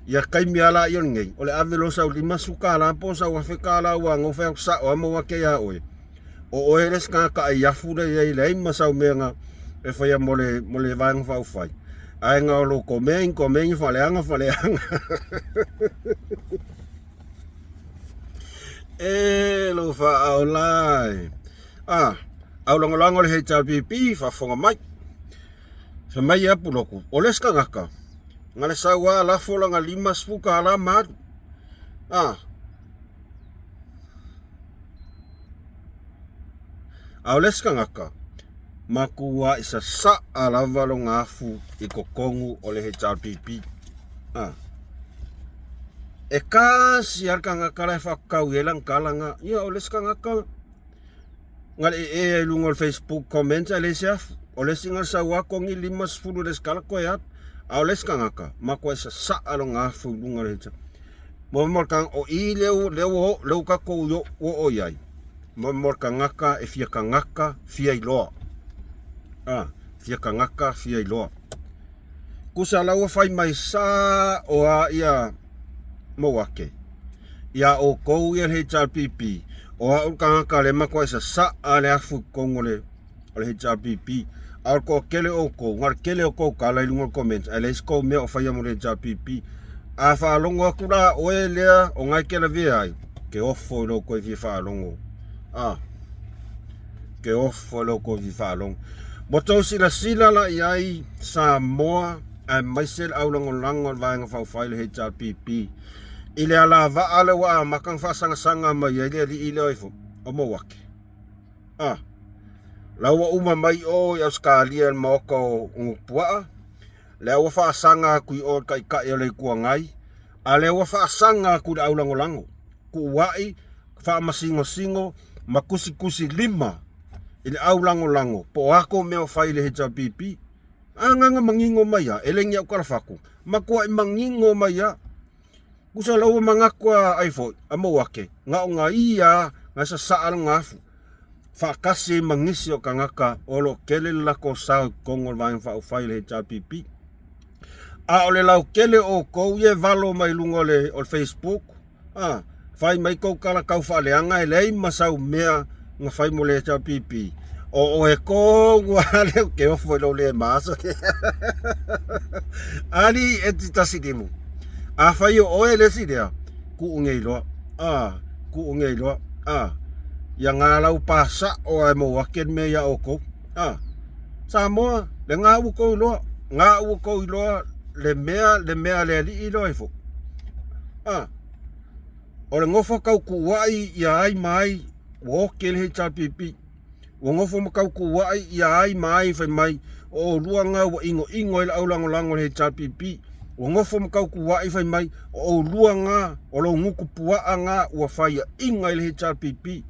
Ia kaimi ala i o nei, o le ave lo sau 50 kālā po sau 1000 kālā ua ngofe au sa o amo ake ia oe. O oe le isi tagata ai afu le iai leai ma sau mea na e faia mo le mo le vaega faaupufai. Ae na o lou komeni komeni faaleaga faaleaga. E lou faaola e. Ah, au lagolago le HRPP faafofoga mai. Fai mai ia Puloku, o le isi tagata, na le sau lava lafo lana 50 tala ma alu. Ah, A o le isi tagata, matuai sasaa lava lona afu i totonu o le HRPP. A. E kasi lava le tagata la e faatau i ai lana tala na. Ia, o le isi tagata, na le ee ai i luga o le Facebook comments ae leai se afu. O le isi na sau lava togi 50 i le isi tala toe alu. A o le isi tagata, matuai sasaa lona afu i luga o le HRPP. Mo mo le tagata, o i lea ua, lea ua, lea ua tatou ua oo i ai, mo mo le tagata e fia tagata, fia iloa. A, fia tagata, fia iloa. Kusa la ua fai mai sa o a ia mau ake. Ia outou ia le HRPP, o au le tagata le matuai sasaa le afu i totonu o le o le HRPP. A o le toatele o outou, na o le tele o tou tala i luga o le comments, ae leai se tou mea o faia mo le HRPP. A faalogo atu la oe lea o na e te lavea ai, ke ofo i lou toe fia faalogo. A, ke ofo i lou toe fia faalogo. Ua tou silasila la i ai Samoa aemaise le aulagolago a le Vaega Faaupufai le HRPP i le alavaa lea ua amata ona faasagasaga mai ai le alii lea o Mauake. A, la ua uma mai o i Ausetalia i le maota o Nupuaa, lea ua faasaga atu i o i le Taitai o le Itu Agai, a lea ua faasaga atu i le aulagolago, tuuai, faamasinosino ma tusitusi lima i le aulagolago po o a tou mea o fai i le HRPP. A agaga manino mai a, e le ni au talafatu, matuai manino mai a. Tusa la ua manatu a ai foi, a mau ake, na o na ia a, na sasaa lona afu, faatasi ai ma nisi o tagata o lo o tele le latou sao i totonu o le Vaega Faaupufai o le HRPP. A o le lautele o outou ia e valo mai luga o le, o le Facebook, a, fai mai tou tala tau faaleaga e leai ma sau mea na fai mo le HRPP. O oe tonu lava lea ou te ofo i lou le maso. Ali e te tasi limu. Afai o oe le isi lea, kuu nei loa. A, kuu nei loa. A, ia ngā lau pa sa'o ae mou ake le mea iā oukou. A, Samoa, le ngā ua kou iloa, ngā ua kou iloa le mea, le mea a le alii loa ifo. A, o le nofo tau kuua'i ia ai ma ai, ua oke le HRPP. Ua nofo ma tau kuua'i ia ai ma ai fai mai, o oulua nga ua inoino ai le aulagolago i le HRPP. Ua nofo ma tau kuua'i fai mai, o oulua nga, o lou gutu pua'a nga ua faia'iga i le HRPP,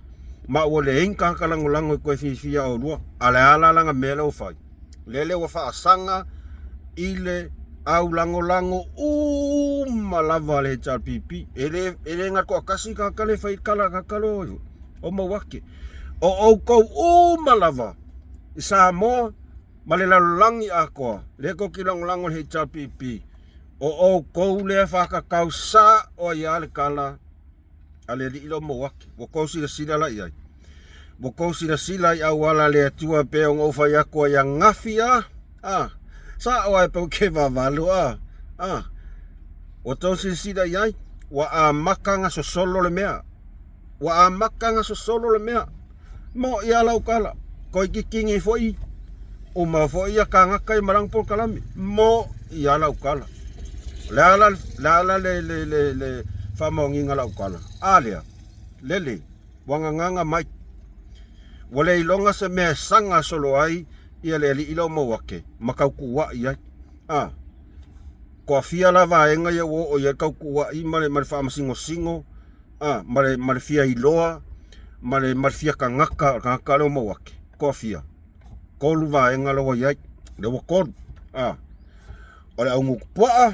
ma ua leai ni tagata lagolago e toe fiafia oulua. A le a la lana mea lea ua fai? Lele ua faasaga i le aulagolago uma lava a le HRPP. E le, e le na toatasi tagata le fai kala tagata lo o mau ake. O outou uma lava i Samoa ma le lalolagi atoa, lea tou te lagolago i le HRPP, o outou lea whakatau sa o ai a le kala. a le alii lea o Mauake. Ua tou silasila la i ai. Ua tou silasila i auala a le Atua pei ona ou fai atu ai ananafi a? A, sa'o ae pau ke vavalo a? A, ua tou silasila i ai, ua amata ona sosolo le mea. Ua amata ona sosolo le mea. Mo'i a lau tala, toeitiiti nei foi, uma foi ia tagata ia ma lana polokalame. Mo'i a lau tala. O le a la, le a la le, le, le, le faamaoniga o lau tala? A lea, lele, ua gagaga mai. Ua le iloga se mea e saga solo ai ia le alii lea o Mauake ma tautuua'i ai. A, toafia la vaega ia ua oo i ai le tautuua'i ma le, ma le faamasinosino a, ma le, ma le fia iloa ma le, ma le fia tagata o le tagata lea o Mauake. Toafia, tolu vaega la ua i ai, lea ua tolu. A, o le aunuutupuaa,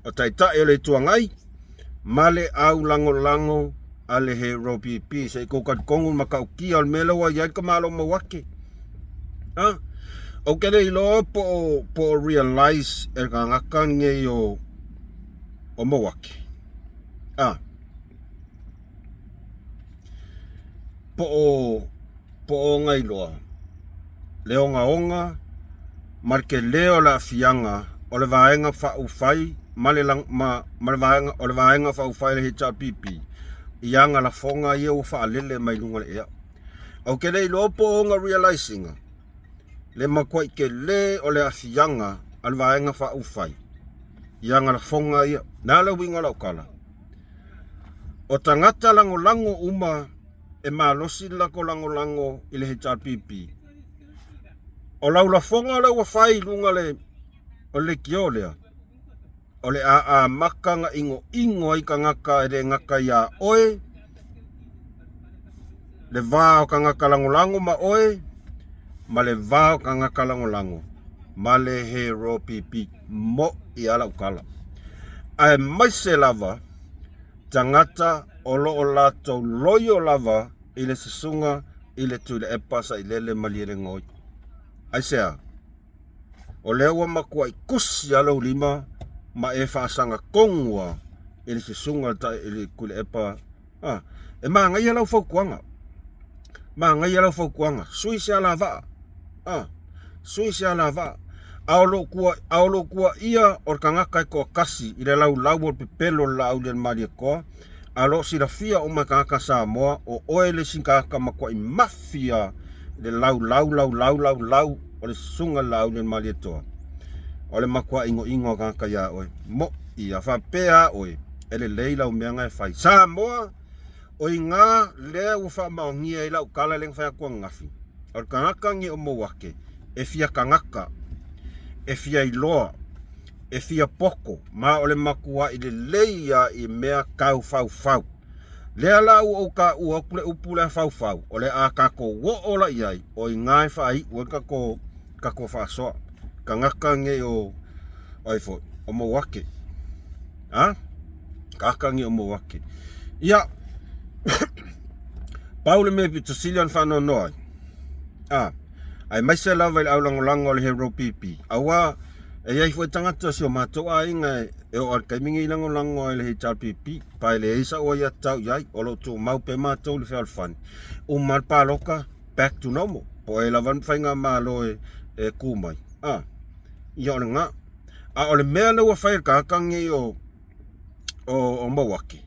o Taitai o le Itu Agai, ma le au lagolago a le Hero PP. Se i tou talitonu i le matautia o le mea lea ua i ai le tamaloa Mauake. A, ou te le iloa po o, po o realize e le tagata lenei o, o Mauake. A, po o, po o ona iloa le ogaoga ma le tele o le aafiaga o le Vaega Faaupufai ma le, ma, ma le vaega, o le Vaega Faaupufai a le HRPP i ana lafoga ia ua faalele mai luga o le ea. Ou te le iloa po o ona realize ina le matuai tele o le aafiaga a le Vaega Faaupufai i ana lafoga ia. O le a le uiga o lau tala? O tagata lagolago uma e malosi le latou lagolago i le HRPP. O lau lafoga lea ua fai i luga le, o le leitio lea, o le a amata ona inoino ai tagata e le gata iā oe, le va o tagata lagolago ma oe, ma le va o tagata lagolago ma le HRPP. Mo'i a lau tala. Aemaise lava tagata o lo o latou loio lava i le susuga i le Tuilaepa Sailele Malielegaoi. Aisea? O lea ua matuai tusi lava lou lima ma e faasaga tonu lava i le susuga i le Tuilaepa. A, e manaia lau fautuaga. Manaia lau fautuaga. Sui se alavaa. A, sui se alavaa. A o lou tua, a o lou tuaia o le tagata e toatasi i le laulau o le pepelo o le laau le Malietoa, a o lo o silafia uma e tagata Samoa, o oe le isi tagata matuai mafia i le laulau, laulau, laulau o le susuga i le laau le Malietoa. O le matua inoino o tagata iā oe. Mo'i a faapea a oe, e lelei lau mea na e fai. Samoa! O iga lea ua faamaonia ai lau tala lea na fai atu ananafi, o le tagata lenei o Mouake, e fia tagata, e fia iloa, e fia poto, ma o le matuai lelei ia i mea tau faufau. Lea la ua ou taua atu le upu lea faufau, o le a tatou oo la i ai, o iga e faaiu ai le tatou, tatou faasoa. Tagata lenei o, o ai foi, o Mouake. A? Tagata lenei o Mouake. Ia, pau le mea pito sili ona faanoanoa ai, a, aemaise lava i le aulagolago a le Hero PP, auā e i ai foi tagata o si o matou aiga e, e oo lava i le taimi nei lagolago ai i le HRPP, pa e leai sau aiatatau i ai, o lo o tumau pea matou i le fealofani. Uma le palota, back to normal, po o ai lava le faigamalo e, e tu mai, a, ia o lena. A o le mea lea ua fai e le tagata lenei o, o, o Mauake,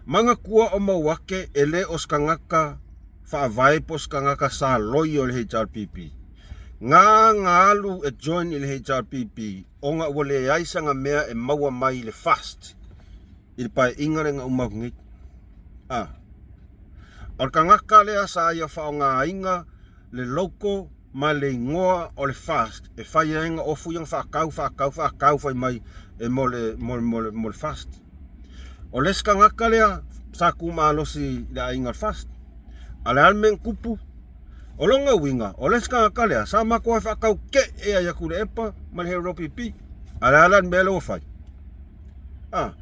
manatua o Mauake e le o se tagata faavae po o se tagata sa loio i le HRPP. Na na alu e join i le HRPP ona ua leai sana mea e maua mai i le FAST i le paeaiga lea na uma atu nei. A. O le tagata lea sa ia faaaogaina le logo ma le igoa o le FAST e fai ai na ofu ia na faatau, faatau, faatau fai mai e mo le, mo le, mo le, mo le FAST. O le isi tagata lea sa tu malosi i le aiga o le FAST. A o le a le mea na tupu? O lona uiga, o le isi tagata lea sa matou faatau kee ai a Tuilaepa ma le Hero PP. A o le a la le mea lea ua fai? A,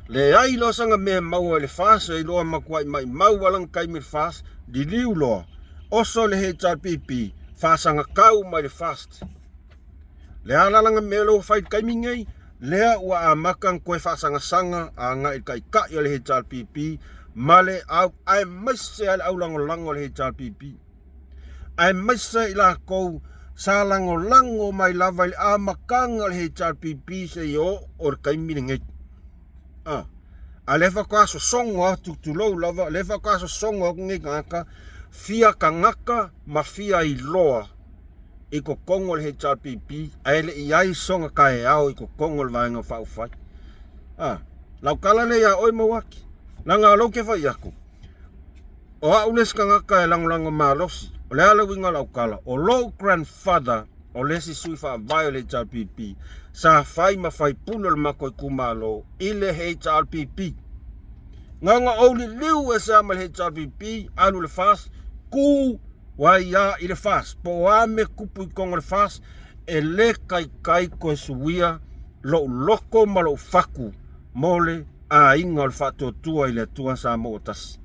leai loa sana mea e maua i le FAST, e iloa matuai maimau lava lana taimi i le FAST, liliu loa, oso le HRPP, faasagatau mai le FAST. Le a la lana mea lea ua fai i le taimi nei? Lea ua amata ona toe faasagasaga agai i le taitai o le HRPP ma le au aemaise a le aulagolago a le HRPP, aemaise i lakou sa lagolago mai lava i le amataga o le HRPP seia oo i le taimi lenei. A, a lea faatoa sosogo atu, tulou lava, lea faatoa sosogo atu nei tagata, fia tagata ma fia iloa i totonu o le HRPP, ae le i ai sona taeao i totonu o le Vaega Faaupufai. A, lau tala lea ia oe Mauaki, leaga o lou te fai atu, o au le isi tagata e lagolago malosi. O le a le uiga o lau tala? O lou grandfather o le isi sui faavae o le HRPP, sa fai ma faipule o le matou itumalo i le HRPP. Na ona ou liliu ese lava ma le HRPP, alu i le FAST, tu ai a i le FAST. Po o a mea tupu i totonu o le FAST, e le taitai toe suia lou loto ma lou fatu mo le aiga o le Faatuatua i le Atua Samoa ua Tasi.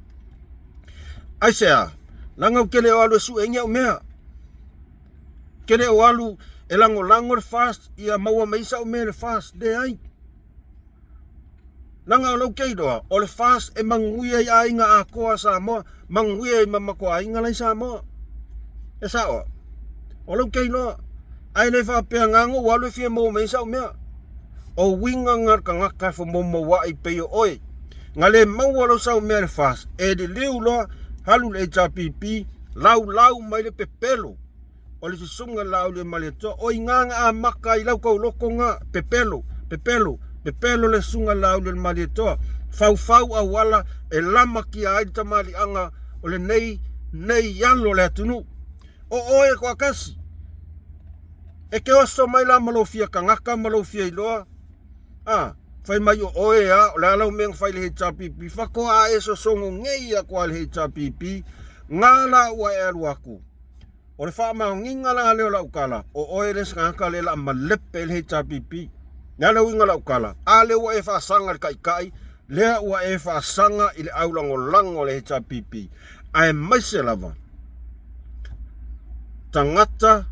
Aisea? Leaga ou te le o alu e sue ai ni au mea. Ou te le o alu e lagolago le FAST ia maua mai sau mea i le FAST. Leai. Leaga o lou te iloa, o le FAST e manuia i aiga atoa a Samoa, manuia i ma matou aiga la i Samoa. E sao? O lou te iloa. Ae le faapea na ona ou alu e fia maua mai ai sau mea. O uiga na o le tagata e femoumouai pei o oe. Na le maua lou sau mea i le FAST, e liliu loa, alu i le HRPP, laulau mai le pepelo o le susuga i le Laauliamaletoa. O i ina na amata ai lau tauloko na, pepelo, pepelo, pepelo le susuga i le Laauliamaletoa. Faufau auala e lamatia ai le tamaliiaga o lenei nei alo o le atunuu. O oe e toatasi. E te oso mai la ma lou fia tagata ma lou fia iloa. A, fai mai o oe a, o le a lau mea na fai i le HRPP. Faatoa e sosogo nei atu lava i le HRPP, na la ua e alu atu. O le faamaoniga la lea o lau tala, o oe le isi tagata lea o le a malepe i le HRPP. O le a le uiga o lau tala? A lea ua e faasaga i le taitai, lea ua e faasaga i le aulagolago a le HRPP, aemaise lava tagata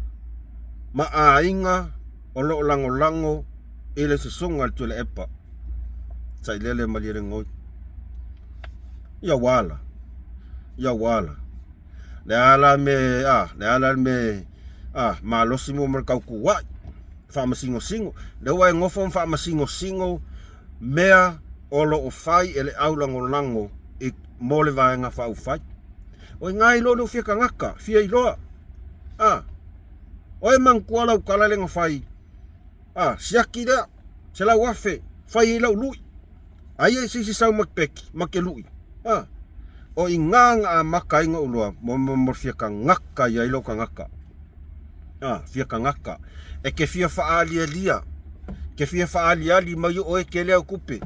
ma aiga o lo o lagolago i le susuga i le Tuilaepa Sailele Malielegaoi. Ia ua ala, ia ua ala. Le a la me, a, le a la le me, a, malosi mo ma le tautua'i, faamasigosigo. Lea ua e nofo ma faamasigosigo mea o lo o fai e le aulagolago i, mo le Vaega Faaupufai. O i ina iloa lou fia tagata, fia iloa. A, o e manatua lau tala lea na fai, a, siaki lea, 100,000, fai ai lau lui. Aia i se isi sau ma te peki, ma te lui. A, o i ina na amata ai na ou loa, mo, mo, mo fia tagata i ai lou tagata. A, fia tagata. E te fia faaalialia, te fia faaaliali mai o oe tele au tupe.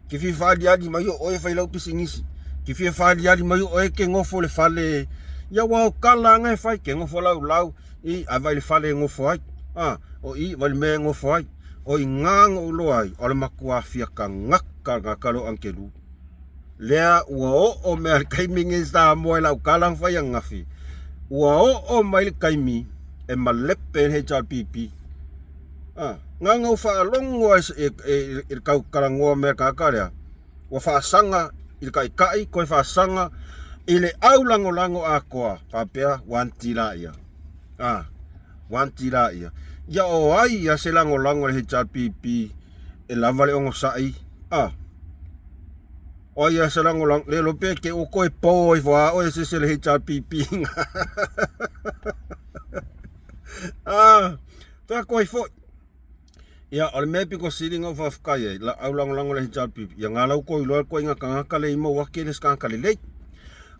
Te fia faaaliali mai o oe fai lau pisinisi. Te fia faaaliali mai o oe te nofo i le fale. Ia ua o tala lava na e fai, te nofo laulau i, ae vaai i le fale e nofo ai. A, o i, vaai i le mea e nofo ai. O i ina na ou iloa ai, o le matua fia tagata le tagata lea o Angelu. Lea ua oo mai le taimi nei Samoa i lau tala na fai ananafi, ua oo mai le taimi e malepe ai le HRPP. A, na ona ou faalogo lava i le tau talanoa mai a le tagata lea, ua faasaga i le taitai, toe faasaga i le aulagolago atoa, faapea ua anti laia. A, ua anti laia. Ia o ai ia se lagolago i le HRPP e lava le onosai? A, o ai ia se lagolago, le iloa pe te ua toe po ifo lava oe e se isi o le HRPP. A, fai atu ai foi. Ia, o le mea pito sili na ou faafetai ai, la au lagolago le HRPP, ia nga lau tou iloa le koiga tagata le i maua ake le isi tagata lelei.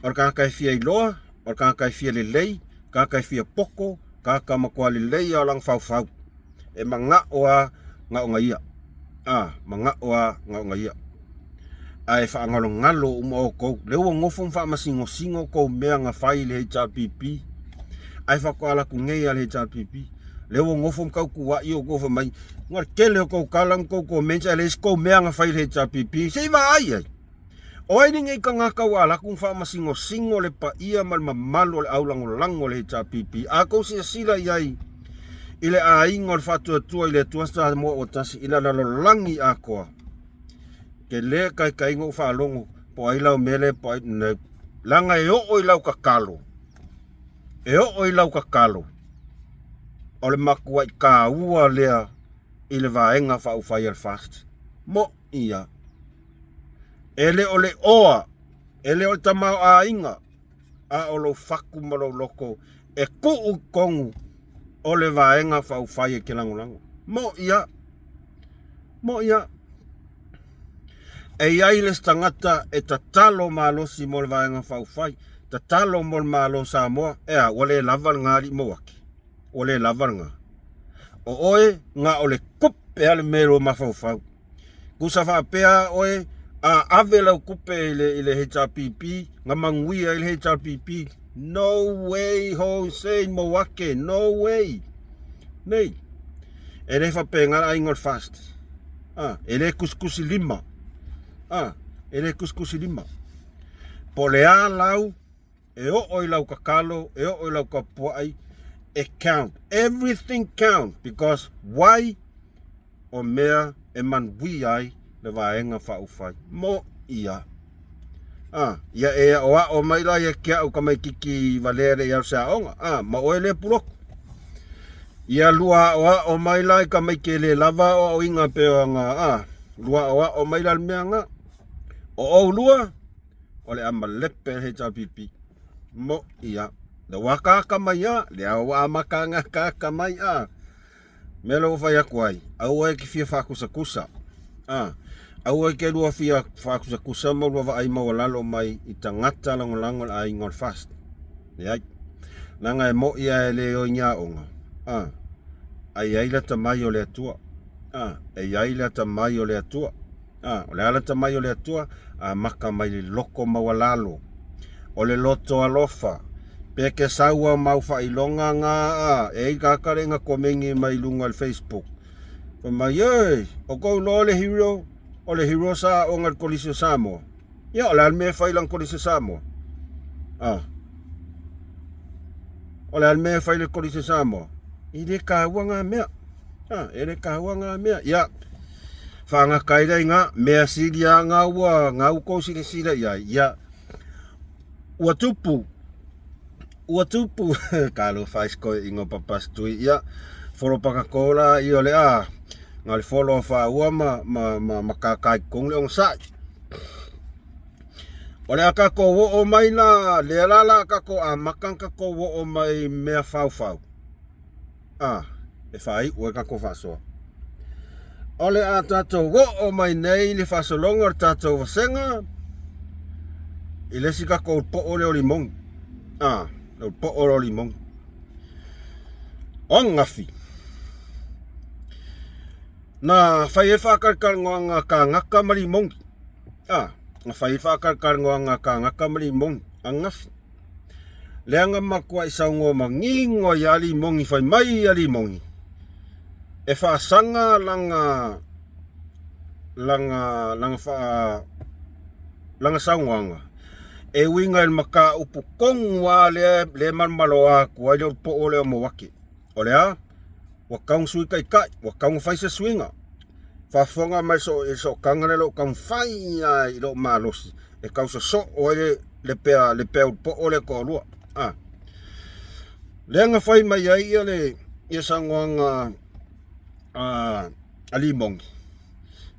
O le tagata e fia iloa, o le tagata e fia lelei, tagata e fia poto, tagata matua lelei a o lana faufau. E manao a na ona ia. A, manao a na ona ia. Ae faagalogalo uma outou. Lea ua nofo ma faamasigosigo tou mea na fai i le HRPP. Ae faatoa alu atu nei lava le HRPP. Lea ua nofo ma tautua'i outou fai mai, na o le tele o tou tala ma tou comments ae leai se tou mea na fai i le HRPP. Se i vaai ai. O ai lenei tagata ua alu atu ma faamasigosigo le paia ma le mamalu o le aulagolago o le HRPP? A tou silasila i ai i le aiga o le Faatuatua i le Atua Samoa ua tasi i le lalolagi atoa, tele taitaiga ua faalogo. Po ai lau mele po ai ne leaga e oo i lau kakalo. E oo i lau kakalo. O le makuai taua lea i le vaega faaupufai a le FAST. Mo'i ia. E le o le oa, e le o le tamaoaiga, a o lou fatu ma lou loto e tuu i totonu o le Vaega Faaupufai e te lagolago. Mo'i a. Mo'i a. E i ai le isi tagata e tatalo malosi mo le Vaega Faaupufai, tatalo mo le Malo o Samoa, e a, ua le lava lena alii Mauaki? Ua le lava lena? O oe, na o le tupe lava le mea i lou mafaufau. Tusa faapea oe a ave lau tupe i le, i le HRPP, na manuia ai le HRPP. No way, Jose Mauake, no way. Nei. E le faapena le aiga o le FAST. Ah, e le kusikusi lima. Ah, e le kusikusi lima. Po o le a lau, e oo i lau tatalo, e oo i lau tapuai, e count. Everything count because why? O mea e manuia ai le Vaega Faaupufai. Mo ia. A, ia e aʻoaʻo mai la ia ke aʻu tamaititi valea le i alu se aoga. A, ma oe lea puloku. Ia lua aʻoaʻo mai la i tamaiti e le lava aʻoaʻoina pe o aga, a, lua aʻoaʻo mai la le mea ga. O ʻoulua, o le a malepe le HRPP. Mo ia. Le ua akaaka mai a, le a ua amata ana akaaka mai a. Mea lea ua fai atu ai, aua e te fia faakusakusa. A, aua e te lua fia faakusakusa ma lua vaai maualalo mai i tagata lagolago le aiga o le FAST. Leai. Leaga e mo'i a e le o i ni aoga. A, a i ai le atamai o le Atua. A, e i ai le atamai o le Atua. A, o le a le atamai o le Atua? Amata mai le loto maualalo. O le loto alofa. Pe ke sau a mau faailoga nga a, e i tagata le nga komeni mai luga i le Facebook. Fai mai, Oi, o kou iloa le hero, o le hero sa aoga i le Kolisi o Samoa. Ia, o le a le mea e fai i lana Kolisi o Samoa? A. O le a le mea e fai i le Kolisi o Samoa? E le taua nga mea. A, e le taua nga mea. Ia, faagata ai lea i nga mea sili a nga ua nga ua tou silasila i ai. Ia, ua tupu, ua tupu, talofa ai sikoiʻiga o Papasitui. Ia, folo pakako la ia o le a, na o le folo a faaua ma, ma, ma, ma kākā i totonu le ogasai. O le a tatou oo mai la, lea la la a tatou amata ona tatou oo mai i mea faufau. A, e faaiu ai tatou faasoa. O le a tatou oo mai nei le faasologa o le tatou vasega i le isi tatou poo lea o Limogi. A, le poo lea o Limogi. O ananafi, na fai ai faatalitalinoaga a Kanaka ma Limogi. A, na fai ai faatalitalinoaga a Kanaka ma Limogi ananafi. Leaga matuai saunoa manino ai lava Limogi fai mai ia Limogi e faasaga lana lana lana faa lana saunoaga e uiga i le mataupu tonu lava lea lea e malomaloa atu ai le poo lea o Mauake. O le a? Ua tatau ona sui taitai, ua tatau ona fai se suiga. Faafofoga mai i le sootaga lea o lo o taumafai lava i lou malosi e tau sosoo ai le pea le pea ulupoo lea toalua. A. Lea na fai mai ai ia le ia saunoaga a a Limogi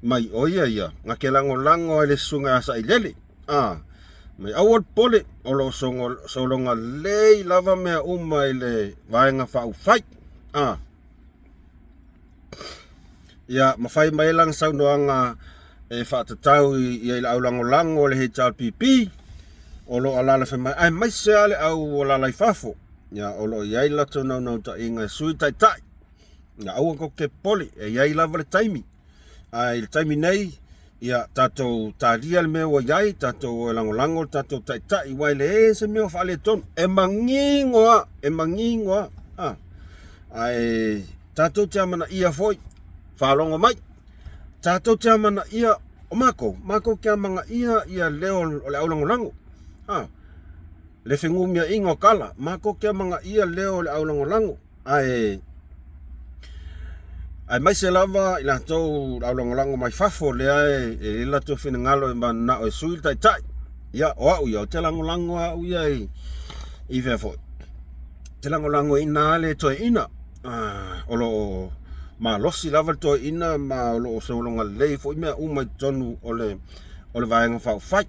mai o ia ia na te lagolago ai le susuga ia Sailele. A. Mai aua le popole o lo o sologa lelei lava mea uma i le Vaega Faaupufai. A. Ia, ma fai mai lana saunoaga e faatatau i le au lagolago o le HRPP o lo o alaala mai, aemaise lava le au alaala i fafo. Ia, o lo o i ai le latou naunautaiga e sui taitai. Ia, aua tou te popole, e i ai lava le taimi. Ae i le taimi nei, ia tatou talia le mea ua i ai, tatou o e lagolago le tatou taitai, aua e leai se mea o faaletonu. E manino lava, e manino lava. A, ae tatou te amanaia foi, faalogo mai, tatou te amanaia, o matou, matou te amanaia ia leo o le aulagolago. A, le fenumiaiga o tala, matou te amanaia leo o le aulagolago. Ae aemaise lava i latou le aulagolago mai fafo lea e i ai latou finagalo e mananao e sui le taitai. Ia, o au ia, ou te lagolago au ia i, i fea foi. Te lagolago ina le toeaina. O lo o malosi lava le toeaina ma o lo o sologa lelei foi mea uma i totonu o le, o le Vaega Faaupufai.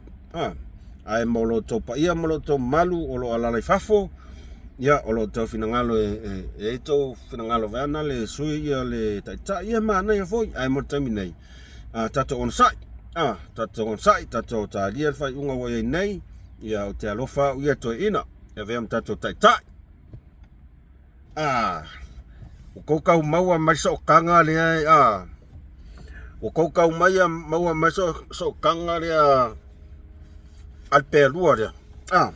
Ae mo lo outou paia ma lo outou mamalu o lo o alaala i fafo, ia, o lo outou finagalo e, e, e ai tou finagalo vaeana le sui ia le taitai, ia manaia foi. Ae mo le taimi nei, a, tatou onosai, a, tatou onosai, tatou talia le faaiuga ua i ai nei, ia, ou te alofa au ia toeaina, e avea ma tatou taitai. A, ua tou tau maua mai sootaga lea e, a, ua tou tau mai maua mai sootaga lea a le pealua lea. A,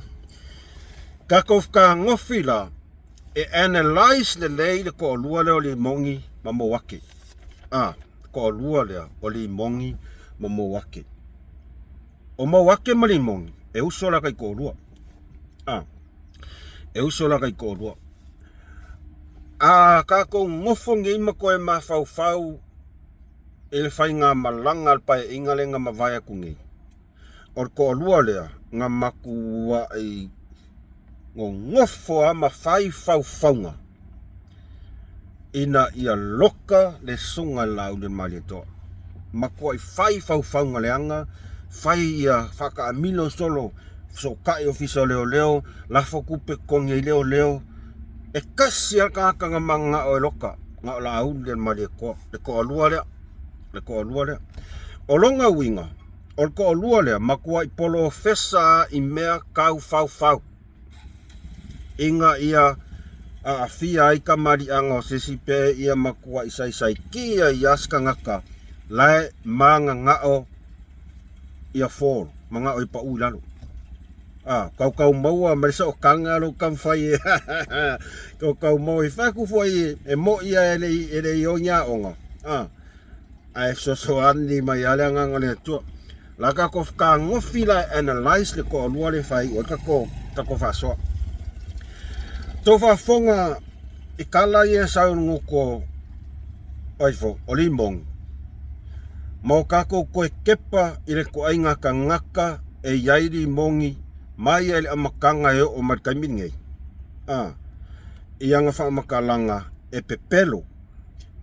tatou fetagofi la e analyse lelei le toalua lea o Limogi ma Mouake. A, toalua lea o Limogi ma Mouake. O Mouake ma Limogi e uso la taitoalua. A, e uso la taitoalua. A tatou nofo nei ma toe mafaufau i le faigamalaga a le Paeaiga lea na mavae atu nei, o le toalua lea na matuai nonofo lava ma fai faufauga ina ia loka le susuga i le Laaulialemalietoa. Matuai fai faufauga leaga, fai ia faataamilo solo fesootai ofisa o leoleo, lafo tupe totogi ai leoleo. E tasi lava le tagata na mananao e loka, na o Laaulialemalietoa, le toalua lea, le toalua lea. O lona uiga, o le toalua lea, matuai polofesa lava i mea tau faufau ina ia aafia ai tamaliiaga o se isi pe ia matuai saisaitia ai lava se tagata la e mananao ia fall, manao ia pau i lalo. A, kaukau maua ma le sootaga lou taumafai e kaukau maua i fai atu foi e moi lava e le i o i ni aoga. A, ae fesoasoani mai lava le Agaga o le Atua. La tatou fetagofi la e analyse le toalua lea e faaiu ai le tatou, tatou faasoa. Tou faafofoga i tala ia e sau i le gutu o ai foi, o Limogi, ma o tatou toe kepa i le ituaiga tagata e i ai Limogi mai lava i le amataga e oo mai i le taimi lenei, a, i ana faamatalaga e pepelo,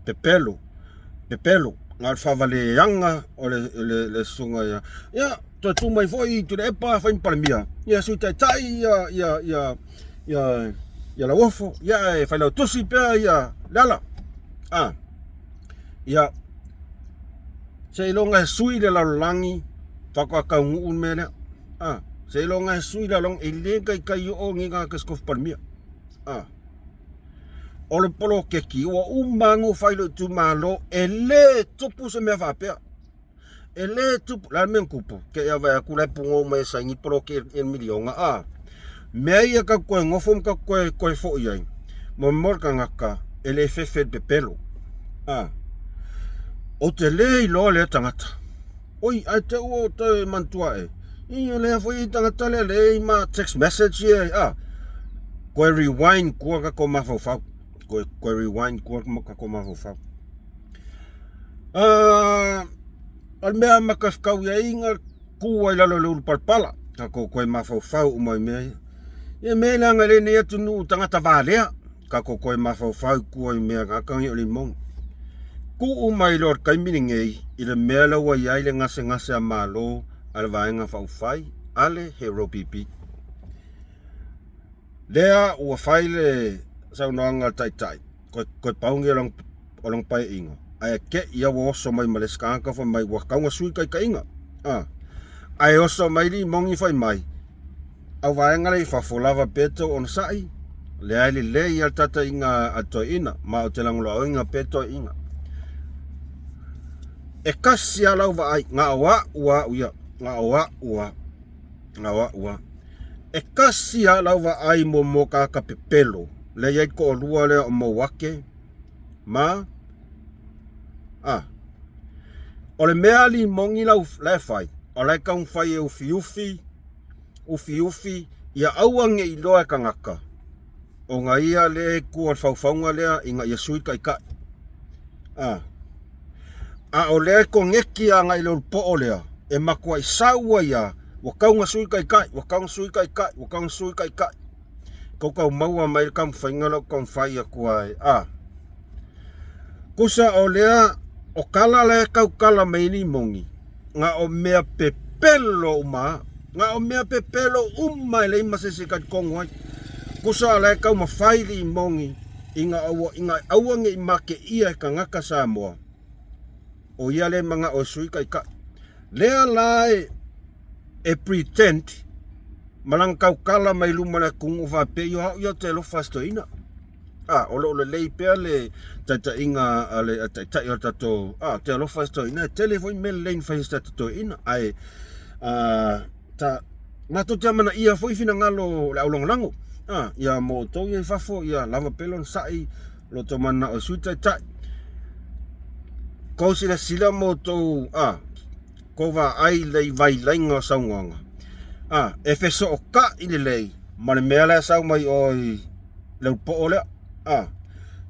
pepelo, pepelo, na o le faavaleaga o le, le, le susuga ia, ia, toe tu mai foi Tuilaepa fai ma Palemia, ia Sui Taitai ia, ia, ia, ia, ia Lauofo, ia e failautusi pea ia Leala. A, ia, seiloga e sui le lalolagi faatoa taunuu le mea lea. A, seiloga e sui le lalolagi, e le taitai oo ni tagata i se tofi Palemia. A, o le poloketi ua uma ona fai i lou itumalo, e le tupu se mea faapea. E le tupu, o le a le mea na tupu? Te i a vaai atu la e pugou mai e saini poloketi i le miliona, a. Mea ia tatou toe nofo ma tatou toe, toe foi ai, mo le tagata e le fefe i le pepelo. A. Ou te le iloa lea tagata. Oi, ae te ua ou toe manatua ae, ii, o lea foi tagata lea lea i ma text message ia, a. Koe rewind kua tatou mafaufau. Koe, koe rewind kua tatou mafaufau. Uh, o le mea ma ka whakau ia inga kū ai lalo le ulu palapala. Tatou koe mafaufau uma i mea ia. Ia mea leaga le nei atunuu tagata valea. Tatou koe mafaufau kua i mea gata o le imogi. Tuu mai loa le taimi lenei i le mea la ua i ai le gasegase a Malo a le Vaega Faaupufai a le HRPP. Lea ua fai le saunoaga a le Taitai, koe, koe pauni o lana, o lana paeaiga, ae te i ua oso mai ma le isi tagata fai mai ua tatau ona sui taitaiga. A, ae oso mai Limogi fai mai, au vaega la i fafo lava pea tou onosai, lea e lelei lava le taitaiga a le toeaina, ma ou te lagolagoina pea toeaiina. E tasi lava lau vaai, na o au lava au ia, na o au lava, na o au lava. E tasi lava lau vaai mo mo tagata pepelo, lea e i ai le toalua lea o Mouake ma a. O le mea a Limogi lau, la e fai, o la e taumafai e ufiufi, ufiufi ia aua ne i iloa e tagata ona ia lea e tua i le faufauga lea ina ia sui taitai. A, a o lea e koneti agai i le ulupoo lea, e matuai sau ai lava Ua tau ina sui taitai, ua tau ina sui taitai, ua tau ina sui taitai. Tou tau maua mai le taumafaiga lea ou te taumafai atu ai a. Tusa o lea, o tala la e tautala mai ai Limoni, na o mea pepelo uma lava. Na o mea pepelo uma e leai ma se isi e talitonu ai. Tusa o la e taumafai Limoni ina aua, ina aua ne i mateia e tagata Samoa, o ia lea e manao e sui taitai. Lea la e, e pretend ma lana tautala mai luma o le atunuu faapea, o au ia ou te alofa i si toeaina. A, o lo o lelei pea le taitaiga a le taitai o le tatou, a, te alofa i si toeaina, e tele foi mea lelei na fai e si tatou toeaina, ae a, ta, matou te amanaia foi finagalo o le aulagolago, a, ia mo outou ia i fafo, ia lava pea le onosai, lo outou mananao e sui taitai. Kou silasila ma outou, a, kou vaai i vailaiga o saunoaga, a, e fesootai lelei ma le mea la e sau mai o i le ulupoo lea, a,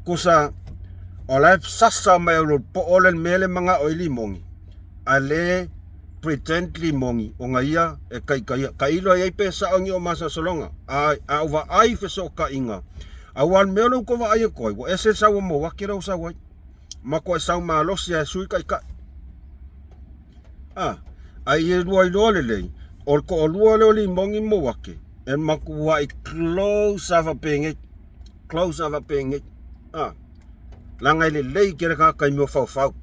tusa o la e sasa mai au le ulupoo lea le mea lea e manao ai Limoni, a le pretend Limoni ona ia e taitaia. Tailo i ai pe sao ni o masalosaloga, a, a ou vaai i fesootaiga, aua o le mea lea ua tou vaai atu ai, ua ese le sau a Mouake lea ua sau ai. Matuai sau malosi lava e sui taitai. A, a ia lua iloa lelei, o le toalua lea o Limoni ma Mouake, e matuai close lava faapenei, close lava faapenei. A, leaga e lelei tele tagata i mea o faufau. O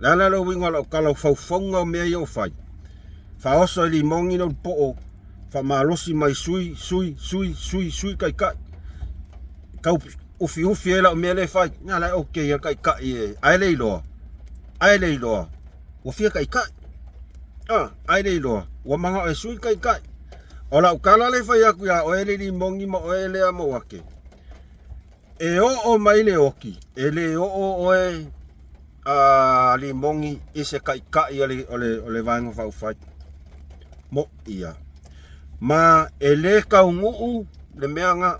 le a la le uiga o lau tala o faufauga o mea ia ua fai? Faaoso e Limoni le ulupoo, faamalosi mai sui, sui, sui, sui, sui taitai. Tau ufiufi ai lau mea lea e fai. Na la e okay a taitai e, ae le iloa, ae le iloa, ua fia taitai. Ah, ae le iloa, ua manao e sui taitai. O lau tala lea e fai atu ia oe le Limoni ma oe lea Mauake, e oo mai le oki, e le oo oe a Limoni i se taitai o le, o le, o le Vaega Faaupufai. Moʻi ia. Ma e le taunuu le mea na.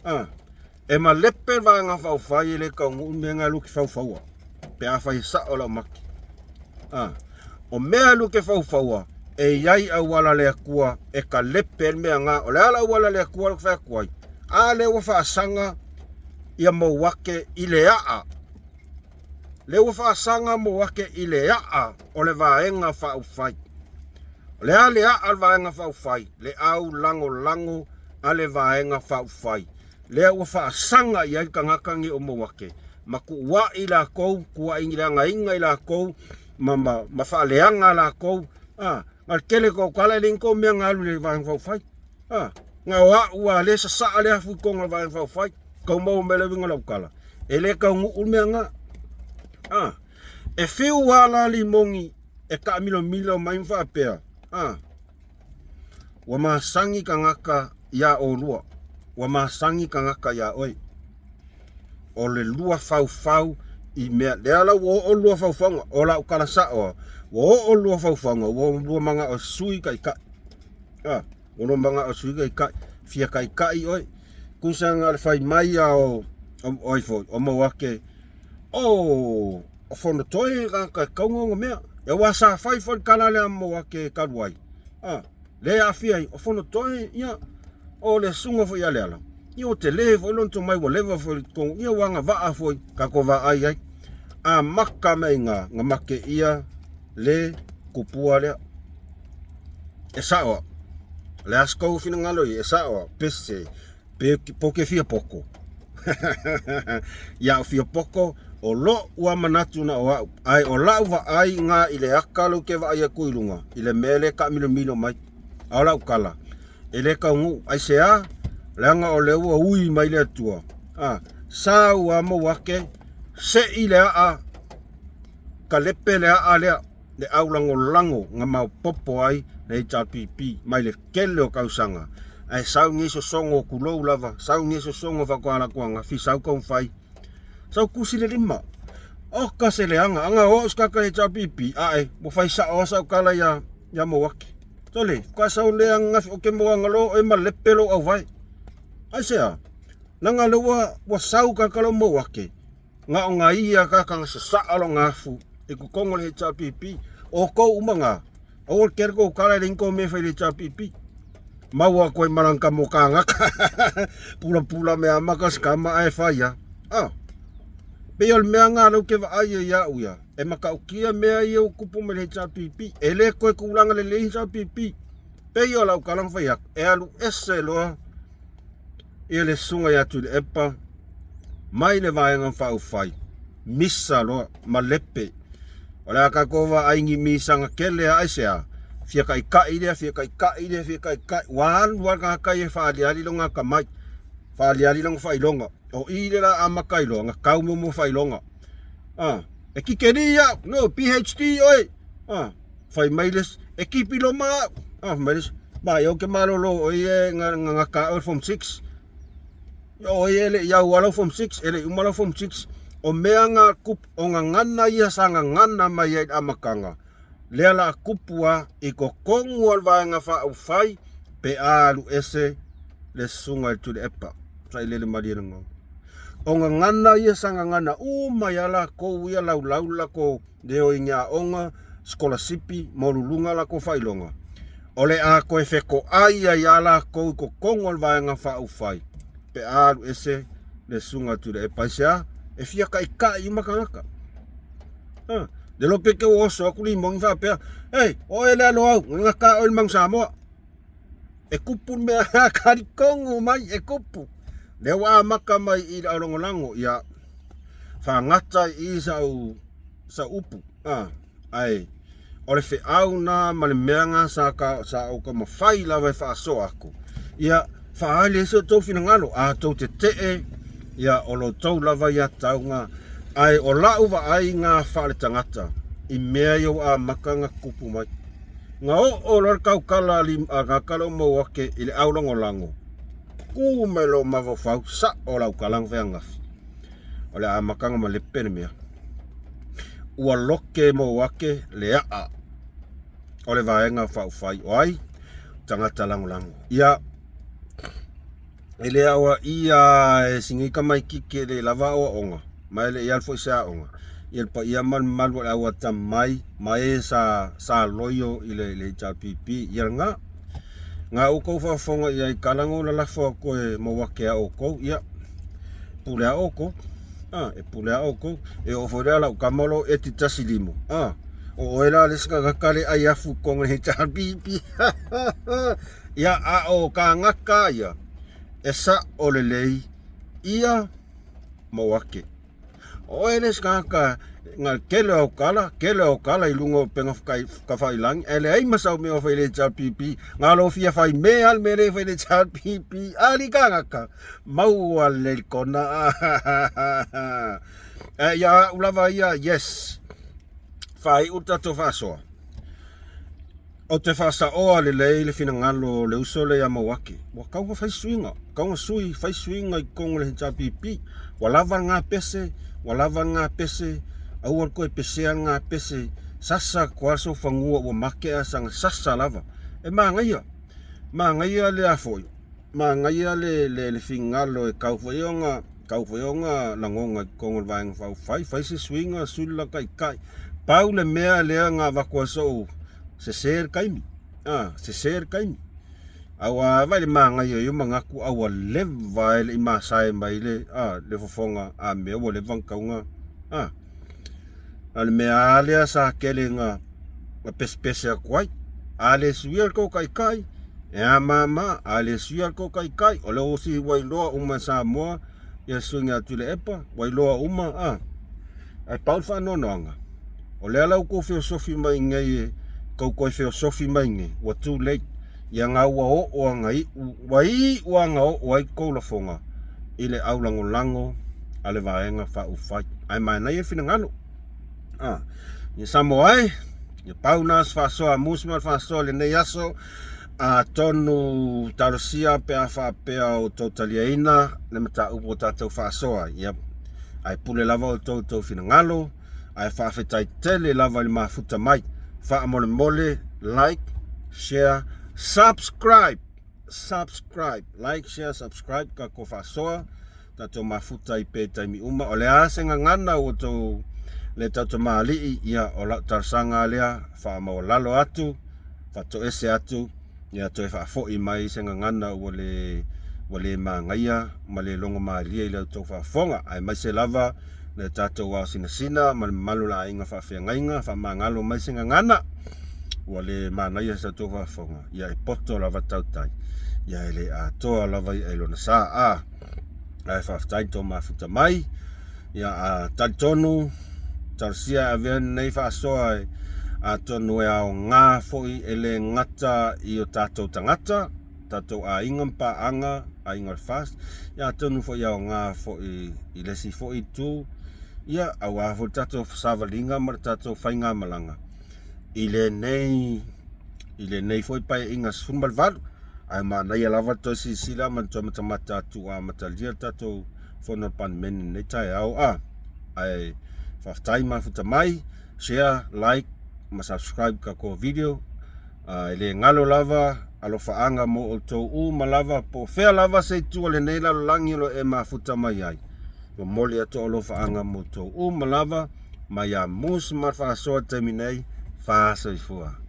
Ah, e malepe le Vaega Faaupufai e le taunuu le mea na e alu e faufaua, pe afai e sao lau mati. Ah, o mea e alu e faufaua, e i ai auala a le Atua e kalepe ai le mea na. O le a le auala a le Atua lea ou te fai atu ai? A lea ua faasaga ia Mouake i le aa. Lea ua faasaga Mouake i le aa o le Vaega Faaupufai. O le a le aa o le Vaega Faaupufai? Le au lagolago a le Vaega Faaupufai. Lea ua faasaga i ai le tagata nei o Mouake ma tuuai latou, tuuai leagaina i latou ma, ma, ma faaleaga latou. A, na le tele tau tala e le ni tou mea na alu i le Vaega Faaupufai. A, na o a'u a le sasaa le afu i totonu o le Vaega Faaupufai. Tau maua mai le uiga o lau tala. E le taunuu le mea na. A, e fiu lava la Limoni e taamilomilo mai ma faapea, a, ua masani tagata iā olua, ua masani tagata iā oe. O le lua faufau i mea, lea la ua oo lua faufauga, o lau tala sao lava, ua oo lua faufauga, ua lua manao e sui taitai. A, ua lua manao e sui taitai, fia taitai oe. Tusa na o le fai mai lava o, o ai foi, o Mauake, o, o Fonotoe le tagata e tatau ona ona mea. Aua sa fai foi le tala lea a Mauake talu ai, a, lea e aafia ai, o Fonotoe, ia, o le susuga foi ia Leala, ia ua tele foi lona tomai ua leva foi i totonu, ia ua agavaa foi tatou vaai ai. Amata mai i ina na mateia le tupua lea. E sao au. O le a se tou finagalo i ai? E sao au, pese, pe po ke fia poko. Ia au fia poko, o lo'u a manatu na o a'u, ae o la'u vaai nga i le aka lea ou te vaai atu i luga, i le mea lea e taamilomilo mai. A o la'u tala, e le taunuu, aisea? Leaga o lea ua ui mai le Atua, a, sau a Mauake, se'i le aa, kalepe le aa lea, le aulagolago na maopoopo ai le HRPP mai le tele o tausaga, ae sau nei sosogo tulou lava, sau nei sosogo faatoa latou agafi, sau taumafai, sau tusi le lima. Oka se leaga, aga o au se tagata HRPP, ae ua fai sao lava sau tala ia, ia Mauake. Sole, faatoa sau lea ananafi ou te moana loa oe ma lepe lou auvae. Aisea? Leaga lea ua, ua sau tagata lea o Mauake, Na o na ia ka ka sasaa lona afu i totonu o le HRPP. O tou uma na, Aua le kele kou kala e leai ni kou mea e fai i le HRPP. Maua atu ai ma lana tama o kānaka. Pulapula mea amata si tama ae fai lava. Ah. Pei o le mea lena lea ou te vaai ai ia au ia, e matautia mea ia ua tupu mai le HRPP. E le toe tulaga lelei HRPP. Pei o lau tala na fai atu, e alu ese loa ia le susuga ia Tuilaepa mai le Vaega Faaupufai, misa loa ma lepe. O le a tatou vaai ni misaga tele a aisea? Fia taitai lea, fia taitai lea, fia taitai. Ua alu lava le tagata ia e faaaliali lona atamai, faaaliali lona faailoga. O i lea o le a amata ai loa ona tau muamua faailoga. A, e tikeri au, no, PhD oe. A, fai mai le isi, e tipiloma au. A, fai mai le isi, ma ia ou te malolo o oe e gata oe form 6. O oe e le i au lau form 6, e le i uma lau form 6. O mea na kupu, o gagana ia sa gagana mai ai i le amataga, lea la kupu a i totonu o le Vaega Faaupufai pe a alu ese le susuga i le Tuilaepa. Sailele malie le gaga. O gagana ia sa gagana uma ia latou ia laulau le latou leo i ni aoga, sikolasipi, maualuluga latou faailoga. O le a toe fetoai ai a latou i totonu o le Vaega Faaupufai pe a alu ese le susuga a Tuilaepa. Aisea? E fia taitai uma tagata. Ha, le iloa pe te ua oso atu limoni faapea, Ei, o oe le alo au, gagata oe i le Manu Samoa. E kupu le mea talitonu mai e kupu. Lea ua amata mai i le aulagolago, ia faagata i i sau, sau upu. A, ae o le feau na ma le mea na sa, ka, sa ou taumafai lava e faasoa atu. Ia, faaali ai so outou finagalo, a tou tetee, ia o lo outou lava ia tauga. Ae o lau vaai na faaletagata i mea ia ua amata ona tupu mai. Na oo loa le tautala a Gatala o Mauake i le aulagolago, tu mai lou mafaufau, sao lau tala na fai ananafi. O le amataga ma lepe le mea. Ua loke Mauake le aa o le Vaega Faaupufai o ai? Tagata lagolago. Ia, e le aoaia e si nei tamaititi e le lava aoaoga ma e le i alu foi i se aoga ia le paia ma le mamalu o le au atamai ma e sa sa loio i le le HRPP. Ia lena. Na outou faafofoga i ai tala na ou lalafo atu e Mauake ia outou, ia pule a outou. A, e pule a outou. E oo foi lea lau tama o lo o eti tasi limo. A, o oe la le isi tagata le ai afu i totonu o le HRPP. Ia, a o kānaka ia, e saʻo lelei ia Mauake. O oe le isi tagata na tele o au tala, tele o au tala i luga o upega tafailagi, ae leai ma sau mea o fai i le HRPP. Na o lou fia fai mea lava le mea lea e fai i le HRPP. Alii kānaka, maua lelei le kona. Ae ia au lava ia, yes, faaiu le tatou faasoa. Ou te faasaoa lelei le finagalo o le uso lea ia Mauake. Ua tatau ona fai suiga, tatau ona sui, fai suiga i totonu o le HRPP. Ua lava lena pese, ua lava lena pese, aua le toe pesea lena pese, sasa atu lava sou fanua ua make ae saga sasa lava. E manaia, manaia le a foi, manaia le, le, le finagalo e tau foi ona, tau foi ona lagona i totonu o le Vaega Faaupufai, fai se suiga, sui le la taitai. Pau le mea lea na avatu ai sou sese le taimi, a, sese le taimi. Aua vaai le manaia o ia manatu a ua leva e le i masae mai le, a, le fofoga a mea ua leva ona tau na, a. A o le mea lava lea sa tele na, na pesepese atu ai. A le suia le tou taitai, e a mama, a le suia le tou taitai, o le osi ua iloa uma e Samoa ia suiga a Tuilaepa, ua iloa uma, a. Ae pau le faanoanoaga, o lea la ua tou feosofi mai nei e tou toe feosofi mai nei, ua too late. Ia na ua oo a na iu, ua iu a na oo ai tou lafoga i le aulagolago a le Vaega Faaupufai. Ae manaia le finagalo. Ah, ia Samoa e, ia pau na se faasoa a Musi ma le faasoa i lenei aso. Atonu talosia pe a faapea o tou taliaina le mataupu o tatou faasoa. Ia, ae pule lava outou i tou finagalo, ae faafetai tele lava i le mafuta mai. Faamolemole, like, share, subscribe! Subscribe! Like, share, subscribe tatou faasoa, tatou mafuta ai pea i taimi uma. O le a se gagana ua outou le tautamalii, ia o lau talosaga lea, faamaualalo atu. Faatoese atu, ia toe faafoi mai se gagana ua le ua le magaia ma le logo malie i la outou faafofoga, aemaise lava le tatou ao sinasina ma le mamalu o le aiga faafeagaiga, faamagalo mai se gagana ua le manaia i sa outou faafofoga, ia e poto lava tautai, ia e le atoa lava i'a i lona sa. A ae faafetai i tou mafuta mai. Ia a talitonu talosia e avea lenei faasoa e atonu e aoga foi e le gata i o tatou tagata, tatou aiga ma paaga, aiga o le FAST, ia atonu foi e aoga foi i le isi foi itu, ia aua foi le tatou savaliga ma le tatou faigamalaga i lenei i lenei foi Paeaiga 18. Ae manaia lava le toe silasila ma le toe matamata atu ua amatalia le tatou Fono a le Palemene i lenei taeao a. Ae faafetai mafuta mai, share, like ma subscribe ka koa video. E le galo lava alofaaga mo outou uma lava po o fea lava se itu o lenei lalolagi o lo o e mafuta mai ai. Momoli atu alofaaga mo outou uma lava mai ia Mus ma le faasoa i le taimi nei. Fa soifua.